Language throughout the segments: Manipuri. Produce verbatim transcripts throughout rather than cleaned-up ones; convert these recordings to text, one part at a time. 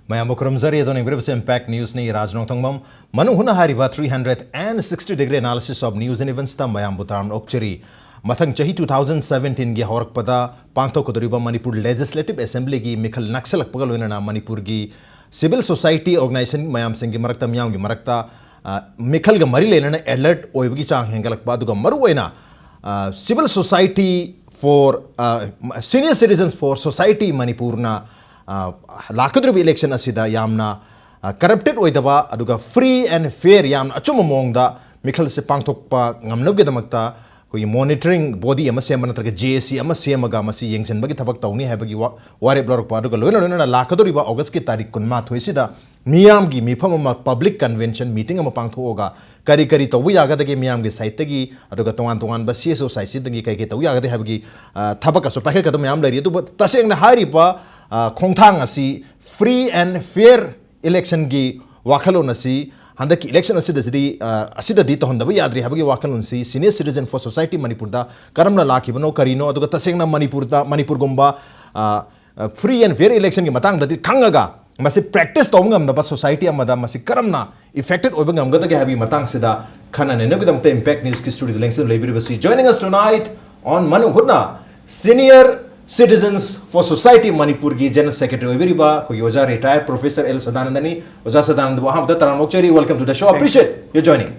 ꯃꯌꯥꯝꯕꯨ ꯈꯨꯔꯨꯝꯖꯔꯤ꯫ ꯑꯗꯣ ꯌꯦꯡꯕꯤꯔꯤꯕꯁꯤ Impact Newsꯅꯤ꯫ ꯔꯥꯖ ꯅꯣꯡꯊꯣꯡꯕꯝ꯫ ꯃꯅꯨꯡ ꯍꯨꯠꯅ ꯍꯥꯏꯔꯤꯕ three hundred and sixty degree analysis of news and eventsꯇ ꯃꯌꯥꯝꯕꯨ ꯇꯔꯥꯝꯅ ꯑꯣꯛꯆꯔꯤ꯫ ꯃꯊꯪ ꯆꯍꯤ two thousand seventeenꯒꯤ ꯍꯧꯔꯛꯄꯗ ꯄꯥꯡꯊꯣꯛꯀꯗꯧꯔꯤꯕ ꯃꯅꯤꯄꯨꯔ Legislative Assemblyꯒꯤ ꯃꯤꯈꯜ ꯅꯛꯁꯜꯂꯛꯄꯒ ꯂꯣꯏꯅꯅ ꯃꯅꯤꯄꯨꯔꯒꯤ civil society organization ꯃꯌꯥꯝꯁꯤꯡꯒꯤ ꯃꯔꯛꯇ, ꯃꯤꯌꯥꯝꯒꯤ ꯃꯔꯛꯇ, ꯑ, ꯃꯤꯈꯜꯒ ꯃꯔꯤ ꯂꯩꯅꯅ alert ꯑꯣꯏꯕꯒꯤ ꯆꯥꯡ ꯍꯦꯟꯒꯠꯂꯛꯄ, ꯑꯗꯨꯒ ꯃꯔꯨꯑꯣꯏꯅ, ꯑ, Civil Society for, ꯑ, Senior Citizens for Society ꯃꯅꯤꯄꯨꯔꯅ, ꯑ, ꯂꯥꯛꯀꯗꯧꯔꯤꯕ election ꯑꯁꯤꯗ ꯌꯥꯝꯅ, ꯑ, corrupted ꯑꯣꯏꯗꯕ, ꯑꯗꯨꯒ free and fair, ꯌꯥꯝꯅ ꯑꯆꯨꯝꯕ ꯃꯑꯣꯡꯗ ꯃꯤꯈꯜꯁꯦ ꯄꯥꯡꯊꯣꯛꯄ ꯉꯝꯅꯕꯒꯤꯗꯃꯛꯇ ꯑꯩꯈꯣꯏꯒꯤ monitoring body ꯑꯃ ꯁꯦꯝꯕ ꯅꯠꯇ꯭ꯔꯒ J A C ꯑꯃ ꯁꯦꯝꯃꯒ ꯃꯁꯤ ꯌꯦꯡꯁꯤꯟꯕꯒꯤ ꯊꯕꯛ ꯇꯧꯅꯤ ꯍꯥꯏꯕꯒꯤ ꯋꯥ-, ꯋꯥꯔꯦꯞ ꯂꯧꯔꯛꯄ, ꯑꯗꯨꯒ ꯂꯣꯏꯅ ꯂꯣꯏꯅꯅ ꯂꯥꯛꯀꯗꯧꯔꯤꯕ Augustꯀꯤ ꯇꯥꯔꯤꯛ ꯀꯨꯟꯃꯥꯊꯣꯏꯁꯤꯗ ꯃꯤꯌꯥꯝꯒꯤ ꯃꯤꯐꯝ ꯑꯃ, public convention meeting ꯑꯃ ꯄꯥꯡꯊꯣꯛꯑꯒ ꯀꯔꯤ ꯀꯔꯤ ꯇꯧꯕ ꯌꯥꯒꯗꯒꯦ ꯃꯤꯌꯥꯝꯒꯤ sideꯇꯒꯤ, ꯑꯗꯨꯒ ꯇꯣꯉꯥꯟ ꯇꯣꯉꯥꯟꯕ C S O societyꯗꯒꯤ ꯀꯩ ꯀꯩ ꯇꯧꯕ ꯌꯥꯒꯗꯦ ꯍꯥꯏꯕꯒꯤ, ꯑ, ꯊꯕꯛ ꯑꯁꯨ ꯄꯥꯏꯈꯠꯀꯗꯕ ꯃꯌꯥꯝ ꯂꯩꯔꯤ꯫ ꯑꯗꯨꯕꯨ ꯇꯁꯦꯡꯅ ꯍꯥꯏꯔꯤꯕ, ꯑ, ꯈꯣꯡꯊꯥꯡ ꯑꯁꯤ free and fair electionꯒꯤ ꯋꯥꯈꯜꯂꯣꯟ ꯑꯁꯤ ꯍꯟꯗꯛꯀꯤ election ꯑꯁꯤꯗꯗꯤ, ꯑ, ꯑꯁꯤꯗꯗꯤ ꯇꯧꯍꯟꯗꯕ ꯌꯥꯗ꯭ꯔꯤ ꯍꯥꯏꯕꯒꯤ ꯋꯥꯈꯜꯂꯣꯟꯁꯤ Senior Citizen for Society ꯃꯅꯤꯄꯨꯔꯗ ꯀꯔꯝꯅ ꯂꯥꯛꯈꯤꯕꯅꯣ, ꯀꯔꯤꯅꯣ, ꯑꯗꯨꯒ ꯇꯁꯦꯡꯅ ꯃꯅꯤꯄꯨꯔꯗ, ꯃꯅꯤꯄꯨꯔꯒꯨꯝꯕ, ꯑ, ꯑ, free and fair electionꯒꯤ ꯃꯇꯥꯡꯗꯗꯤ ꯈꯪꯉꯒ ꯃꯁꯤ practice ꯇꯧꯕ ꯉꯝꯗꯕ society ꯑꯃꯗ ꯃꯁꯤ ꯀꯔꯝꯅ effective ꯑꯣꯏꯕ ꯉꯝꯒꯗꯒꯦ ꯍꯥꯏꯕꯒꯤ ꯃꯇꯥꯡꯁꯤꯗ ꯈꯟꯅ ꯅꯩꯅꯕꯒꯤꯗꯃꯛꯇ Impact Newsꯀꯤ studioꯗ ꯂꯦꯡꯁꯤꯟꯗꯨꯅ ꯂꯩꯕꯤꯔꯤꯕꯁꯤ, joining us tonight on ꯃꯅꯨꯡ ꯍꯨꯠꯅ, Senior Citizens for Society ꯃꯅꯤꯄꯨꯔꯒꯤ General Secretary ꯑꯣꯏꯕꯤꯔꯤꯕ ꯑꯩꯈꯣꯏꯒꯤ ꯑꯣꯖꯥ retired Professor L ꯁꯗꯥꯅꯟꯗꯅꯤ꯫ ꯑꯣꯖꯥ ꯁꯗꯥꯅꯟꯗꯕꯨ ꯑꯍꯥꯟꯕꯗ ꯇꯔꯥꯝꯅ ꯑꯣꯛꯆꯔꯤ, welcome to the show, appreciate your joining.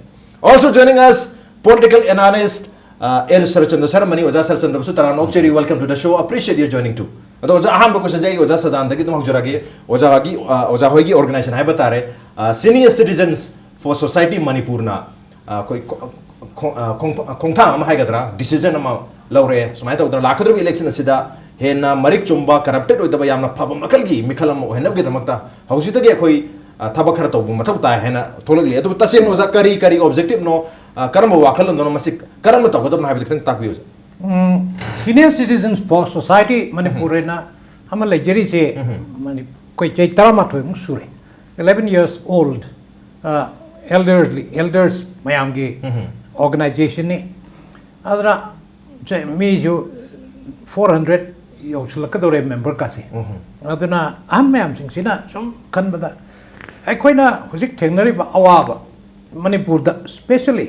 Also joining us, political analyst, uh, L ꯁꯔꯆꯟꯗ꯭ꯔ ꯁꯔꯃꯅꯤ꯫ ꯑꯣꯖꯥ ꯁꯔꯆꯟꯗ꯭ꯔꯕꯨꯁꯨ ꯇꯔꯥꯝꯅ ꯑꯣꯛꯆꯔꯤ, welcome to the show, appreciate your joining too. ꯑꯗꯣ ꯑꯣꯖꯥ, ꯑꯍꯥꯟꯕ questionꯁꯦ ꯑꯩ ꯑꯣꯖꯥ ꯁꯗꯥꯅꯟꯗꯒꯤ ꯑꯗꯨꯝ ꯍꯧꯖꯔꯛꯑꯒꯦ꯫ ꯑꯣꯖꯥꯒꯤ, ꯑ, ꯑꯣꯖꯥ ꯍꯣꯏꯒꯤ organization ꯍꯥꯏꯕ ꯇꯥꯔꯦ, ꯑ, Senior Citizens for Society ꯃꯅꯤꯄꯨꯔꯅ, ꯑ, ꯑꯩꯈꯣꯏ ꯈꯣ-, ꯈꯣ-, ꯑ, ꯈꯣꯡ-, ꯈꯣꯡꯊꯥꯡ ꯑꯃ ꯍꯥꯏꯒꯗ꯭ꯔꯥ, decision ꯑꯃ ꯂꯧꯔꯦ꯫ ꯁꯨꯃꯥꯏꯅ ꯇꯧꯗꯅ ꯂꯥꯛꯀꯗꯧꯔꯤꯕ election ꯑꯁꯤꯗ ꯍꯦꯟꯅ ꯃꯔꯤꯛ ꯆꯨꯝꯕ, corrupted ꯑꯣꯏꯗꯕ, ꯌꯥꯝꯅ ꯐꯕ ꯃꯈꯜꯒꯤ ꯃꯤꯈꯜ ꯑꯃ ꯑꯣꯏꯍꯟꯅꯕꯒꯤꯗꯃꯛꯇ ꯍꯧꯖꯤꯛꯇꯒꯤ ꯑꯩꯈꯣꯏ, ꯑ, ꯊꯕꯛ ꯈꯔ ꯇꯧꯕ ꯃꯊꯧ ꯇꯥꯏ ꯍꯥꯏꯅ ꯊꯣꯛꯂꯛꯂꯤ꯫ ꯑꯗꯨꯕꯨ ꯇꯁꯦꯡꯅ ꯑꯣꯖꯥ, ꯀꯔꯤ, ꯀꯔꯤ objectiveꯅꯣ, ꯑ, ꯀꯔꯝꯕ ꯋꯥꯈꯜꯂꯣꯟꯗꯅꯣ, ꯃꯁꯤ ꯀꯔꯝꯅ ꯇꯧꯒꯗꯕꯅꯣ ꯍꯥꯏꯕꯗꯨ ꯈꯤꯇꯪ ꯇꯥꯛꯄꯤꯌꯨ, ꯑꯣꯖꯥ꯫ ꯎꯝ, Senior Citizens for Society Manipur ꯍꯥꯏꯅ ꯑꯃ ꯂꯩꯖꯔꯤꯁꯦ, ꯎꯝ꯫ ꯃꯅꯤ-, ꯑꯩꯈꯣꯏ ꯆꯍꯤ ꯇꯔꯥꯃꯥꯊꯣꯏꯃꯨꯛ ꯁꯨꯔꯦ, eleven years old, ꯑ, elderly, elders ꯃꯌꯥꯝꯒꯤ ꯎꯝ꯫ Organizationꯅꯤ꯫ ꯑꯗꯨꯅ ꯆ-, ꯃꯤꯁꯨ four hundred ꯌꯧꯁꯤꯜꯂꯛꯀꯗꯧꯔꯦ ꯃꯦꯝꯕꯔ ꯀꯥꯁꯦ꯫ ꯑꯗꯨꯅ ꯑꯍꯟ ꯃꯌꯥꯝꯁꯤꯡꯁꯤꯅ ꯁꯨꯝ ꯈꯟꯕꯗ ꯑꯩꯈꯣꯏꯅ ꯍꯧꯖꯤꯛ ꯊꯦꯡꯅꯔꯤꯕ ꯑꯋꯥꯕ, ꯃꯅꯤꯄꯨꯔꯗ specially,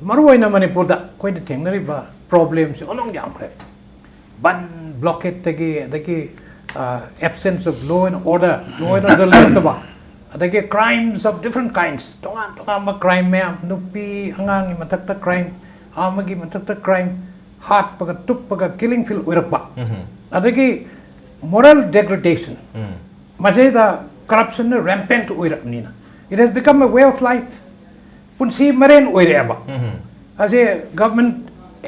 ꯃꯔꯨꯑꯣꯏꯅ ꯃꯅꯤꯄꯨꯔꯗ ꯑꯩꯈꯣꯏꯅ ꯊꯦꯡꯅꯔꯤꯕ problemꯁꯦ ꯑꯣꯟꯊꯣꯛ ꯌꯥꯝꯈ꯭ꯔꯦ꯫ ꯕꯟ, blockade ꯇꯒꯤ, ꯑꯗꯒꯤ absence of law and order, law and order ꯂꯩꯔꯛꯇꯕ, ꯑꯗꯒꯤ crimes of different kinds, ꯇꯣꯉꯥꯟ ꯇꯣꯉꯥꯟꯕ crime ꯃꯌꯥꯝ, ꯅꯨꯄꯤ ꯑꯉꯥꯡꯒꯤ ꯃꯊꯛꯇ crime, ꯑꯃꯒꯤ ꯃꯊꯛꯇ crime, ꯍꯥꯠꯄꯒ ꯇꯨꯞꯄꯒ ꯀꯤꯂꯤꯡ ꯐꯤꯜ ꯑꯣꯏꯔꯛꯄ, ꯑꯗꯒꯤ moral degradation, ꯃꯁꯤꯗ corruption ꯅ rampant ꯑꯣꯏꯔꯛꯄꯅꯤꯅ, it has become a way of life, ꯄꯨꯟꯁꯤ ꯃꯔꯦꯟ ꯑꯣꯏꯔꯛꯑꯦꯕ꯫ ꯑꯁꯦ government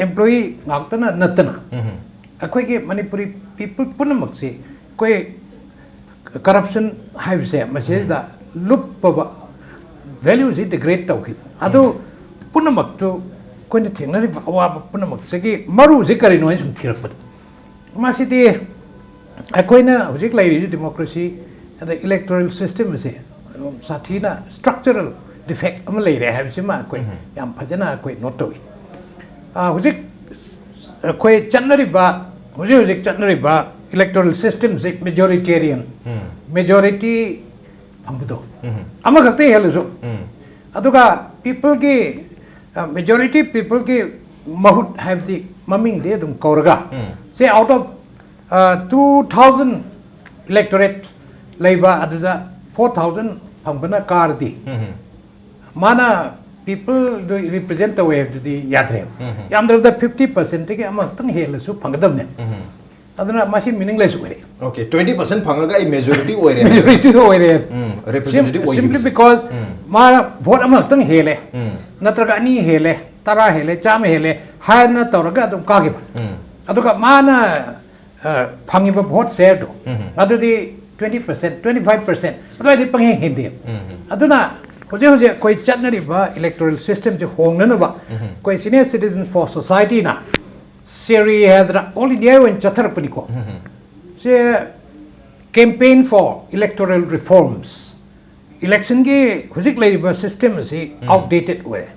employee ꯉꯥꯛꯇꯅ ꯅꯠꯇꯅ ꯑꯩꯈꯣꯏꯒꯤ ꯃꯅꯤꯄꯨꯔꯤ people ꯄꯨꯝꯅꯃꯛꯁꯤ ꯑꯩꯈꯣꯏ corruption ꯍꯥꯏꯕꯁꯦ ꯃꯁꯤꯗ ꯂꯨꯞꯄꯕ, value ꯁꯤ degrade ꯇꯧꯈꯤꯕ꯫ ꯑꯗꯨ ꯄꯨꯝꯅꯃꯛꯇꯨ ꯑꯩꯈꯣꯏꯅ ꯊꯦꯡꯅꯔꯤꯕ ꯑꯋꯥꯕ ꯄꯨꯝꯅꯃꯛꯁꯤꯒꯤ ꯃꯔꯨꯁꯤ ꯀꯔꯤꯅꯣ ꯍꯥꯏꯅ ꯁꯨꯝ ꯊꯤꯔꯛꯄꯗ, ꯃꯁꯤꯗꯤ ꯑꯩꯈꯣꯏꯅ ꯍꯧꯖꯤꯛ ꯂꯩꯔꯤꯕ democracy ꯑꯗ electoral system ꯑꯁꯦ ꯁꯥꯊꯤꯅ structural defect ꯑꯃ ꯂꯩꯔꯦ ꯍꯥꯏꯕꯁꯤꯃ ꯑꯩꯈꯣꯏ ꯌꯥꯝ ꯐꯖꯅ ꯑꯩꯈꯣꯏ note ꯇꯧꯏ꯫ ꯑ, ꯍꯧꯖꯤꯛ ꯑꯩꯈꯣꯏ ꯆꯠꯅꯔꯤꯕ, ꯍꯧꯖꯤꯛ ꯍꯧꯖꯤꯛ ꯆꯠꯅꯔꯤꯕ electoral system ꯁꯤ majoritarian, majority ꯐꯪꯕꯗꯣ, ꯑꯃꯈꯛꯇ ꯍꯦꯜꯂꯁꯨ, ꯑꯗꯨꯒ people ꯒꯤ, ꯑ, majority people ꯒꯤ ꯃꯍꯨꯠ ꯍꯥꯏꯕꯗꯤ ꯃꯃꯤꯡꯗꯤ ꯑꯗꯨꯝ ꯀꯧꯔꯒ, say out of two thousand electorate ꯂꯩꯕ ꯑꯗꯨꯗ four thousand ꯐꯪꯕꯅ ꯀꯥꯔꯗꯤ, ꯃꯥꯅ people ꯗꯨ represent ꯇꯧꯋꯦ ꯍꯥꯏꯕꯗꯨꯗꯤ ꯌꯥꯗ꯭ꯔꯦꯕ꯫ ꯌꯥꯝꯗ꯭ꯔꯕꯗ fifty percent ꯇꯒꯤ ꯑꯃꯈꯛꯇꯪ ꯍꯦꯜꯂꯁꯨ ꯐꯪꯒꯗꯕꯅꯦ꯫ ꯑꯗꯨꯅ ꯃꯁꯤ meaningless ꯑꯣꯏꯔꯦ꯫ Okay, twenty percent ꯐꯪꯉꯒ ꯑꯩ majority ꯑꯣꯏꯔꯦ꯫ Majority ꯑꯣꯏꯔꯦ꯫ ꯎꯝ, representative Sim- simply ꯑꯣꯏꯈꯤꯕꯁꯦ꯫ Because ꯃꯥꯅ vote ꯑꯃꯈꯛꯇꯪ ꯍꯦꯜꯂꯦ, ꯅꯠꯇ꯭ꯔꯒ ꯑꯅꯤ ꯍꯦꯜꯂꯦ, ꯇꯔꯥ ꯍꯦꯜꯂꯦ, ꯆꯥꯝꯃ ꯍꯦꯜꯂꯦ ꯍꯥꯏꯅ ꯇꯧꯔꯒ ꯑꯗꯨꯝ ꯀꯥꯈꯤꯕ꯫ ꯑꯗꯨꯒ ꯃꯥꯅ, ꯑ, ꯐꯪꯉꯤꯕ vote share ꯗꯣ, ꯑꯗꯨꯗꯤ twenty percent, twenty five percent ꯑꯗꯨꯋꯥꯏꯗꯤ ꯄꯪꯍꯦꯟ ꯍꯦꯟꯗꯦꯕ꯫ ꯑꯗꯨꯅ ꯍꯧꯖꯤꯛ ꯍꯧꯖꯤꯛ ꯑꯩꯈꯣꯏ ꯆꯠꯅꯔꯤꯕ electoral system ꯁꯦ ꯍꯣꯡꯅꯅꯕ ꯑꯩꯈꯣꯏ Senior Citizen for Society ꯅ ꯁꯦꯔꯤ ꯍꯥꯏꯗꯅ all India ꯑꯣꯏꯅ ꯆꯠꯊꯔꯛꯄꯅꯤꯀꯣ꯫ ꯁꯦ campaign for electoral reforms, election ꯒꯤ ꯍꯧꯖꯤꯛ ꯂꯩꯔꯤꯕ system ꯑꯁꯤ outdated ꯑꯣꯏꯔꯦ꯫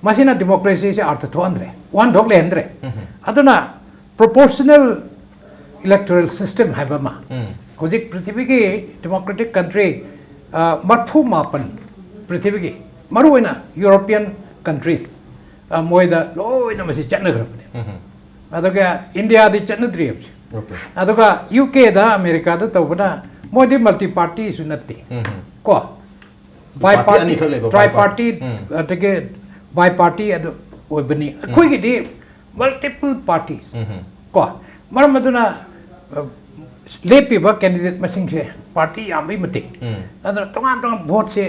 ꯃꯁꯤꯅ democracy ꯁꯦ ꯑꯥꯔꯊ ꯊꯣꯛꯍꯟꯗ꯭ꯔꯦ, ꯋꯥꯍꯟꯊꯣꯛ ꯂꯩꯍꯟꯗ꯭ꯔꯦ꯫ ꯑꯗꯨꯅ proportional Electoral system ꯍꯥꯏꯕ ꯑꯃ꯫ ꯍꯧꯖꯤꯛ ꯄ꯭ꯔꯤꯊꯤꯕꯤꯒꯤ democratic country ꯃꯔꯐꯨ ꯃꯥꯄꯟ, ꯄ꯭ꯔꯤꯊꯤꯕꯤꯒꯤ ꯃꯔꯨꯑꯣꯏꯅ European countries ꯃꯣꯏꯗ ꯂꯣꯏꯅ ꯃꯁꯤ ꯆꯠꯅꯈ꯭ꯔꯕꯅꯦ꯫ ꯑꯗꯨꯒ ꯏꯟꯗꯤꯌꯥꯗꯤ ꯆꯠꯅꯗ꯭ꯔꯤ ꯍꯧꯖꯤꯛ꯫ Okay. ꯑꯗꯨꯒ ꯌꯨ ꯀꯦꯗ, ꯑꯃꯦꯔꯤꯀꯥꯗ ꯇꯧꯕꯅ ꯃꯣꯏꯗꯤ multi partyꯁꯨ ꯅꯠꯇꯦ꯫ ꯀꯣ, Party ꯑꯅꯤꯈꯛ ꯂꯩꯕ, tri bi-party. party, ꯑꯗꯒꯤ bi party ꯑꯗꯨ ꯑꯣꯏꯕꯅꯤ꯫ ꯑꯩꯈꯣꯏꯒꯤꯗꯤ multiple parties꯫ ꯀꯣ, ꯃꯔꯝ ꯑꯗꯨꯅ ꯑ, ꯂꯦꯞꯄꯤꯕ candidate ꯃꯁꯤꯡꯁꯦ party ꯌꯥꯝꯕꯩ ꯃꯇꯤꯛ, ꯑꯗꯨꯅ ꯇꯣꯉꯥꯟ ꯇꯣꯉꯥꯟꯕ voteꯁꯦ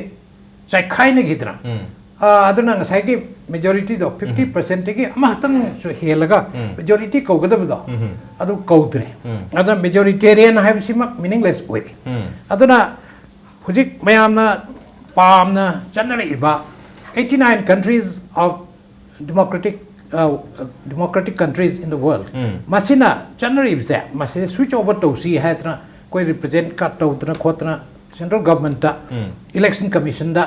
ꯆꯥꯏꯈꯥꯏꯅꯈꯤꯗꯅ, ꯑ, ꯑꯗꯨꯅ ꯉꯁꯥꯏꯒꯤ majorityꯗꯣ fifty percentꯇꯒꯤ ꯑꯃꯈꯛꯇꯪꯁꯨ ꯍꯦꯜꯂꯒ majority ꯀꯧꯒꯗꯕꯗꯣ ꯑꯗꯨ ꯀꯧꯗ꯭ꯔꯦ꯫ ꯑꯗꯨꯅ majoritarian ꯍꯥꯏꯕꯁꯤꯃꯛ meaningless ꯑꯣꯏꯔꯦ꯫ ꯑꯗꯨꯅ ꯍꯧꯖꯤꯛ ꯃꯌꯥꯝꯅ ꯄꯥꯝꯅ ꯆꯠꯅꯔꯛꯏꯕ eighty nine countries of democratic, uh, democratic countries in the world, ꯃꯁꯤꯅ ꯆꯠꯅꯔꯤꯕꯁꯦ, ꯃꯁꯤ switch over ꯇꯧꯁꯤ ꯍꯥꯏꯗꯅ ꯑꯩꯈꯣꯏ represent card ꯇꯧꯗꯅ ꯈꯣꯠꯇꯅ central governmentꯇ, election commissionꯗ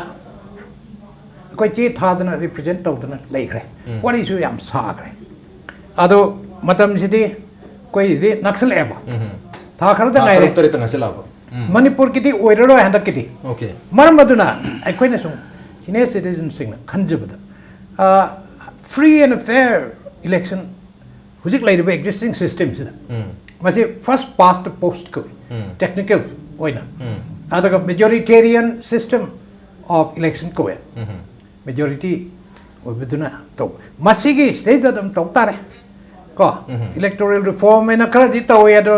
ꯑꯩꯈꯣꯏ ꯆꯦ ꯊꯥꯗꯅ represent ꯇꯧꯗꯅ ꯂꯩꯈ꯭ꯔꯦ꯫ ꯋꯥꯔꯤꯁꯨ ꯌꯥꯝ ꯁꯥꯈ꯭ꯔꯦ꯫ ꯑꯗꯣ ꯃꯇꯝꯁꯤꯗꯤ ꯑꯩꯈꯣꯏꯗꯤ ꯅꯛꯁꯜꯂꯛꯑꯦꯕ꯫ ꯊꯥ ꯈꯔꯗ ꯊꯥ ꯉꯥꯏꯔꯦ꯫ ꯇꯔꯨꯛ ꯇꯔꯦꯠꯇ ꯉꯥꯏꯁꯤꯜꯂꯛꯑꯕ꯫ ꯃꯅꯤꯄꯨꯔꯒꯤꯗꯤ ꯑꯣꯏꯔꯔꯣꯏ ꯍꯟꯗꯛꯀꯤꯗꯤ꯫ Okay. ꯃꯔꯝ ꯑꯗꯨꯅ ꯑꯩꯈꯣꯏꯅ ꯁꯨꯝ senior citizenꯁꯤꯡꯅ ꯈꯟꯖꯕꯗ, free and fair election ꯍꯧꯖꯤꯛ ꯂꯩꯔꯤꯕ existing systemꯁꯤꯗ ꯃꯁꯤ first past the post ꯀꯧꯏ, technical ꯑꯣꯏꯅ꯫ ꯑꯗꯨꯒ majoritarian system of election ꯀꯧꯋꯦ꯫ Majority ꯑꯣꯏꯕꯗꯨꯅ ꯇꯧꯕ꯫ ꯃꯁꯤꯒꯤ ꯁꯤꯗꯩꯗ ꯑꯗꯨꯝ ꯇꯧ ꯇꯥꯔꯦ꯫ ꯀꯣ, electoral reform ꯍꯥꯏꯅ ꯈꯔꯗꯤ ꯇꯧꯋꯦ, ꯑꯗꯣ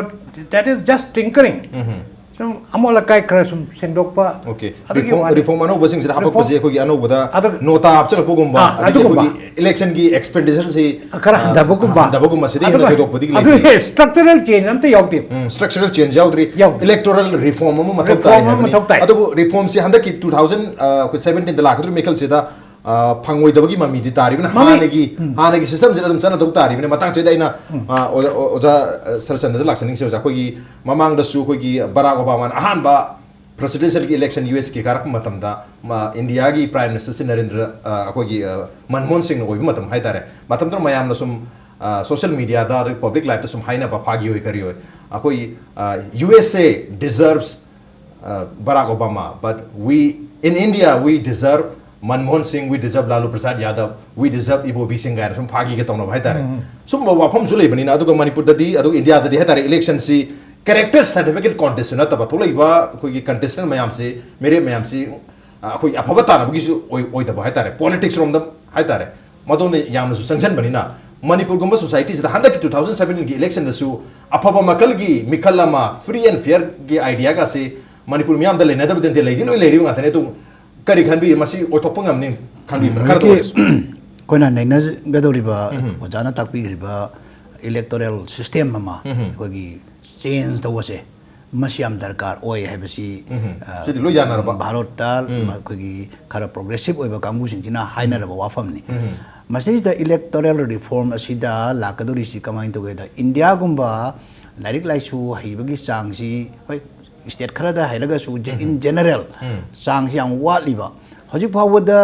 that is just tinkering꯫ ꯁꯨꯝ ꯑꯃꯣꯠ ꯑꯀꯥꯏ ꯈꯔ ꯁꯨꯝ ꯁꯦꯡꯗꯣꯛꯄ꯫ Okay. ꯑꯗꯨꯒꯤ Reform, ꯋꯥꯅꯤ꯫ Reform ꯑꯅꯧꯕꯁꯤꯡꯁꯤꯗ ꯍꯥꯄꯛꯄꯁꯦ Reform ꯑꯩꯈꯣꯏꯒꯤ ꯑꯅꯧꯕꯗ ꯑꯗꯨ ꯅꯣꯇꯥ ꯍꯥꯞꯆꯤꯜꯂꯛꯄꯒꯨꯝꯕ, ꯑꯥ, ꯑꯗꯒꯤ ꯑꯗꯨꯒꯨꯝꯕ꯫ ꯑꯩꯈꯣꯏꯒꯤ electionꯒꯤ expenditure ꯁꯤ ꯈꯔ ꯍꯟꯊꯕꯒꯨꯝꯕ꯫ ꯍꯟꯊꯕꯒꯨꯝꯕ ꯁꯤꯗꯤ ꯍꯦꯟꯅ ꯑꯗꯨꯒ ꯊꯣꯏꯗꯣꯛꯄꯗꯤ ꯑꯗꯨ ꯂꯩꯇꯦ꯫ ꯍꯦ, structural change ꯑꯝꯇ ꯌꯥꯎꯗꯦ꯫ ꯎꯝ, structural change ꯌꯥꯎꯗ꯭ꯔꯤ꯫ ꯌꯥꯎꯗꯦ꯫ Electoral reform ꯑꯃ ꯃꯊꯧ Reform ꯇꯥꯏ ꯑꯃ ꯍꯥꯏꯕꯅꯤ꯫ ꯃꯊꯧ ꯇꯥꯏ꯫ ꯑꯗꯨꯕꯨ reformꯁꯤ ꯍꯟꯗꯛꯀꯤ two thousand, ꯑ, ꯑꯩꯈꯣꯏ seventeenꯗ ꯂꯥꯛꯀꯗꯧꯔꯤꯕ ꯃꯤꯈꯜꯁꯤꯗ, ꯑ, ꯐꯪꯉꯣꯏꯗꯕꯒꯤ ꯃꯃꯤꯗꯤ ꯇꯥꯔꯤꯕꯅ ꯃꯃꯤ-, ꯍꯥꯟꯅꯒꯤ, ꯍꯥꯟꯅꯒꯤ systemꯁꯤꯗ ꯑꯗꯨꯝ ꯆꯠꯅꯗꯧ ꯇꯥꯔꯤꯕꯅꯤ꯫ ꯃꯇꯥꯡꯁꯤꯗ ꯑꯩꯅ, ꯑ, ꯑꯣꯖꯥ, ꯑꯣꯖꯥ, ꯑ, ꯁꯔꯠꯆꯟꯗ꯭ꯔꯗ ꯂꯥꯛꯆꯅꯤꯡꯁꯦ, ꯑꯣꯖꯥ, ꯑꯩꯈꯣꯏꯒꯤ ꯃꯃꯥꯡꯗꯁꯨ ꯑꯩꯈꯣꯏꯒꯤ ꯕꯔꯥꯛ ꯑꯣꯕꯥꯃꯥꯅ ꯑꯍꯥꯟꯕ presidentialꯒꯤ election USꯀꯤ ꯀꯥꯔꯛꯄ ꯃꯇꯝꯗ, ꯃ-, ꯏꯟꯗꯤꯌꯥꯒꯤ Prime Ministerꯁꯤ ꯅꯔꯦꯟꯗ꯭ꯔ, ꯑ, ꯑꯩꯈꯣꯏꯒꯤ, ꯑ, ꯃꯟꯃꯣꯍꯟ ꯁꯤꯡꯅ ꯑꯣꯏꯕ ꯃꯇꯝ ꯍꯥꯏꯇꯥꯔꯦ꯫ ꯃꯇꯝꯗꯨꯗ ꯃꯌꯥꯝꯅ ꯁꯨꯝ ꯁꯣꯁꯤꯌꯦꯜ ꯃꯤꯗꯤꯌꯥꯗ ꯑꯗꯒꯤ ꯄꯕ꯭ꯂꯤꯛ ꯂꯥꯏꯐꯇ ꯁꯨꯝ ꯍꯥꯏꯅꯕ ꯐꯥꯒꯤ ꯑꯣꯏ ꯀꯔꯤ ꯑꯣꯏ, ꯑꯩꯈꯣꯏ, U S A deserves Barack Obama, but we in India we deserve Manmohan Singh, we deserve ꯂꯥꯂꯨ ꯄ꯭ꯔꯁꯥꯗ ꯌꯥꯗꯕ, ꯋꯤ ꯗꯤꯖꯔꯚ ꯏꯕꯣꯕꯤ ꯁꯤꯡ ꯀꯥꯏꯅ ꯁꯨꯝ ꯐꯥꯒꯤꯒ ꯇꯧꯅꯕ ꯍꯥꯏꯇꯥꯔꯦ꯫ ꯁꯨꯝꯕ ꯋꯥꯐꯝꯁꯨ ꯂꯩꯕꯅꯤꯅ, ꯑꯗꯨꯒ ꯃꯅꯤꯄꯨꯔꯗꯗꯤ, ꯑꯗꯨꯒ ꯏꯟꯗꯤꯌꯥꯗꯗꯤ ꯍꯥꯏꯇꯥꯔꯦ, ꯏꯂꯦꯛꯁꯟꯁꯤ ꯀꯦꯔꯦꯛꯇꯔ ꯁꯥꯔꯇꯤꯐꯤꯀꯦꯠ ꯀꯣꯟꯇꯦꯁꯁꯨ ꯅꯠꯇꯕ, ꯊꯣꯛꯂꯛꯏꯕ ꯑꯩꯈꯣꯏꯒꯤ ꯀꯟꯇꯦꯁꯇꯦꯟ ꯃꯌꯥꯝꯁꯤ, ꯃꯦꯔꯦꯠ ꯃꯌꯥꯝꯁꯤ, ꯑ, ꯑꯩꯈꯣꯏꯒꯤ ꯑꯐꯕ ꯇꯥꯅꯕꯒꯤꯁꯨ ꯑꯣꯏ-, ꯑꯣꯏꯗꯕ ꯍꯥꯏꯇꯥꯔꯦ, ꯄꯣꯂꯤꯇꯤꯛꯁ ꯔꯣꯝꯗ ꯍꯥꯏꯇꯥꯔꯦ꯫ ꯃꯗꯣꯝꯅ ꯌꯥꯝꯅꯁꯨ ꯆꯪꯁꯤꯟꯕꯅꯤꯅ, ꯃꯅꯤꯄꯨꯔꯒꯨꯝꯕ ꯁꯣꯁꯥꯏꯇꯤꯁꯤꯗ ꯍꯟꯗꯛꯀꯤ ꯇꯨ ꯊꯥꯎꯖꯟ ꯁꯕꯦꯟꯇꯤꯟꯒꯤ ꯏꯂꯦꯛꯁꯟꯗꯁꯨ ꯑꯐꯕ ꯃꯈꯜꯒꯤ ꯃꯤꯈꯜ ꯑꯃ, ꯐ꯭ꯔꯤ ꯑꯦꯟ ꯐꯤꯌꯔꯒꯤ ꯑꯥꯏꯗꯤꯌꯥꯒꯁꯤ ꯃꯅꯤꯄꯨꯔ ꯃꯤꯌꯥꯝꯗ ꯂꯩꯅꯗꯕꯗꯤ ꯅꯠꯇꯦ, ꯂꯩꯗꯤ ꯂꯣꯏ ꯂꯩꯔꯤꯕ ꯉꯥꯛꯇꯅꯦ꯫ ꯑꯗꯨ ꯀꯔꯤ ꯈꯟꯕꯤ? ꯃꯁꯤ ꯑꯣꯏꯊꯣꯛꯄ ꯉꯝꯅꯤ ꯈꯟꯕꯤꯕ꯭ꯔꯥ? ꯈꯔꯗ ꯍꯧꯖꯤꯛꯀꯤ ꯑꯣꯏꯔꯁꯨ꯫ ꯑꯩꯈꯣꯏꯅ ꯅꯩꯅꯒꯗꯧꯔꯤꯕ, ꯑꯣꯖꯥꯅ ꯇꯥꯛꯄꯤꯈ꯭ꯔꯤꯕ ꯏꯂꯦꯛꯇꯣꯔꯦꯜ ꯁꯤꯁꯇꯦꯝ ꯑꯃ ꯑꯩꯈꯣꯏꯒꯤ ꯆꯦꯟꯖ ꯇꯧꯕꯁꯦ, ꯃꯁꯤ ꯌꯥꯝ ꯗꯔꯀꯥꯔ ꯑꯣꯏ ꯍꯥꯏꯕꯁꯤ, ꯑ, ꯁꯤꯗꯤ ꯂꯣꯏ ꯌꯥꯅꯔꯕ? ꯚꯥꯔꯠꯇ ꯑꯩꯈꯣꯏꯒꯤ ꯈꯔ ꯄ꯭ꯔꯣꯒ꯭ꯔꯦꯁꯤꯞ ꯑꯣꯏꯕ ꯀꯥꯡꯕꯨꯁꯤꯡꯁꯤꯅ ꯍꯥꯏꯅꯔꯕ ꯋꯥꯐꯝꯅꯤ꯫ ꯃꯁꯤꯗꯩꯁꯤꯗ ꯏꯂꯦꯛꯇꯣꯔꯦꯜ ꯔꯤꯐꯣꯔꯝ ꯑꯁꯤꯗ ꯂꯥꯛꯀꯗꯧꯔꯤꯁꯤ ꯀꯃꯥꯏꯅ ꯇꯧꯒꯦꯗ, ꯏꯟꯗꯤꯌꯥꯒꯨꯝꯕ ꯂꯥꯏꯔꯤꯛ ꯂꯥꯏꯁꯨ ꯍꯩꯕꯒꯤ ꯆꯥꯡꯁꯤ, ꯍꯣꯏ, ꯁ꯭ꯇꯦꯠ ꯈꯔꯗ ꯍꯩꯔꯒꯁꯨ, ꯏꯟ ꯖꯦꯅꯔꯦꯜ ꯆꯥꯡꯁꯤ ꯌꯥꯝ ꯋꯥꯠꯂꯤꯕ꯫ ꯍꯧꯖꯤꯛ ꯐꯥꯎꯕꯗ,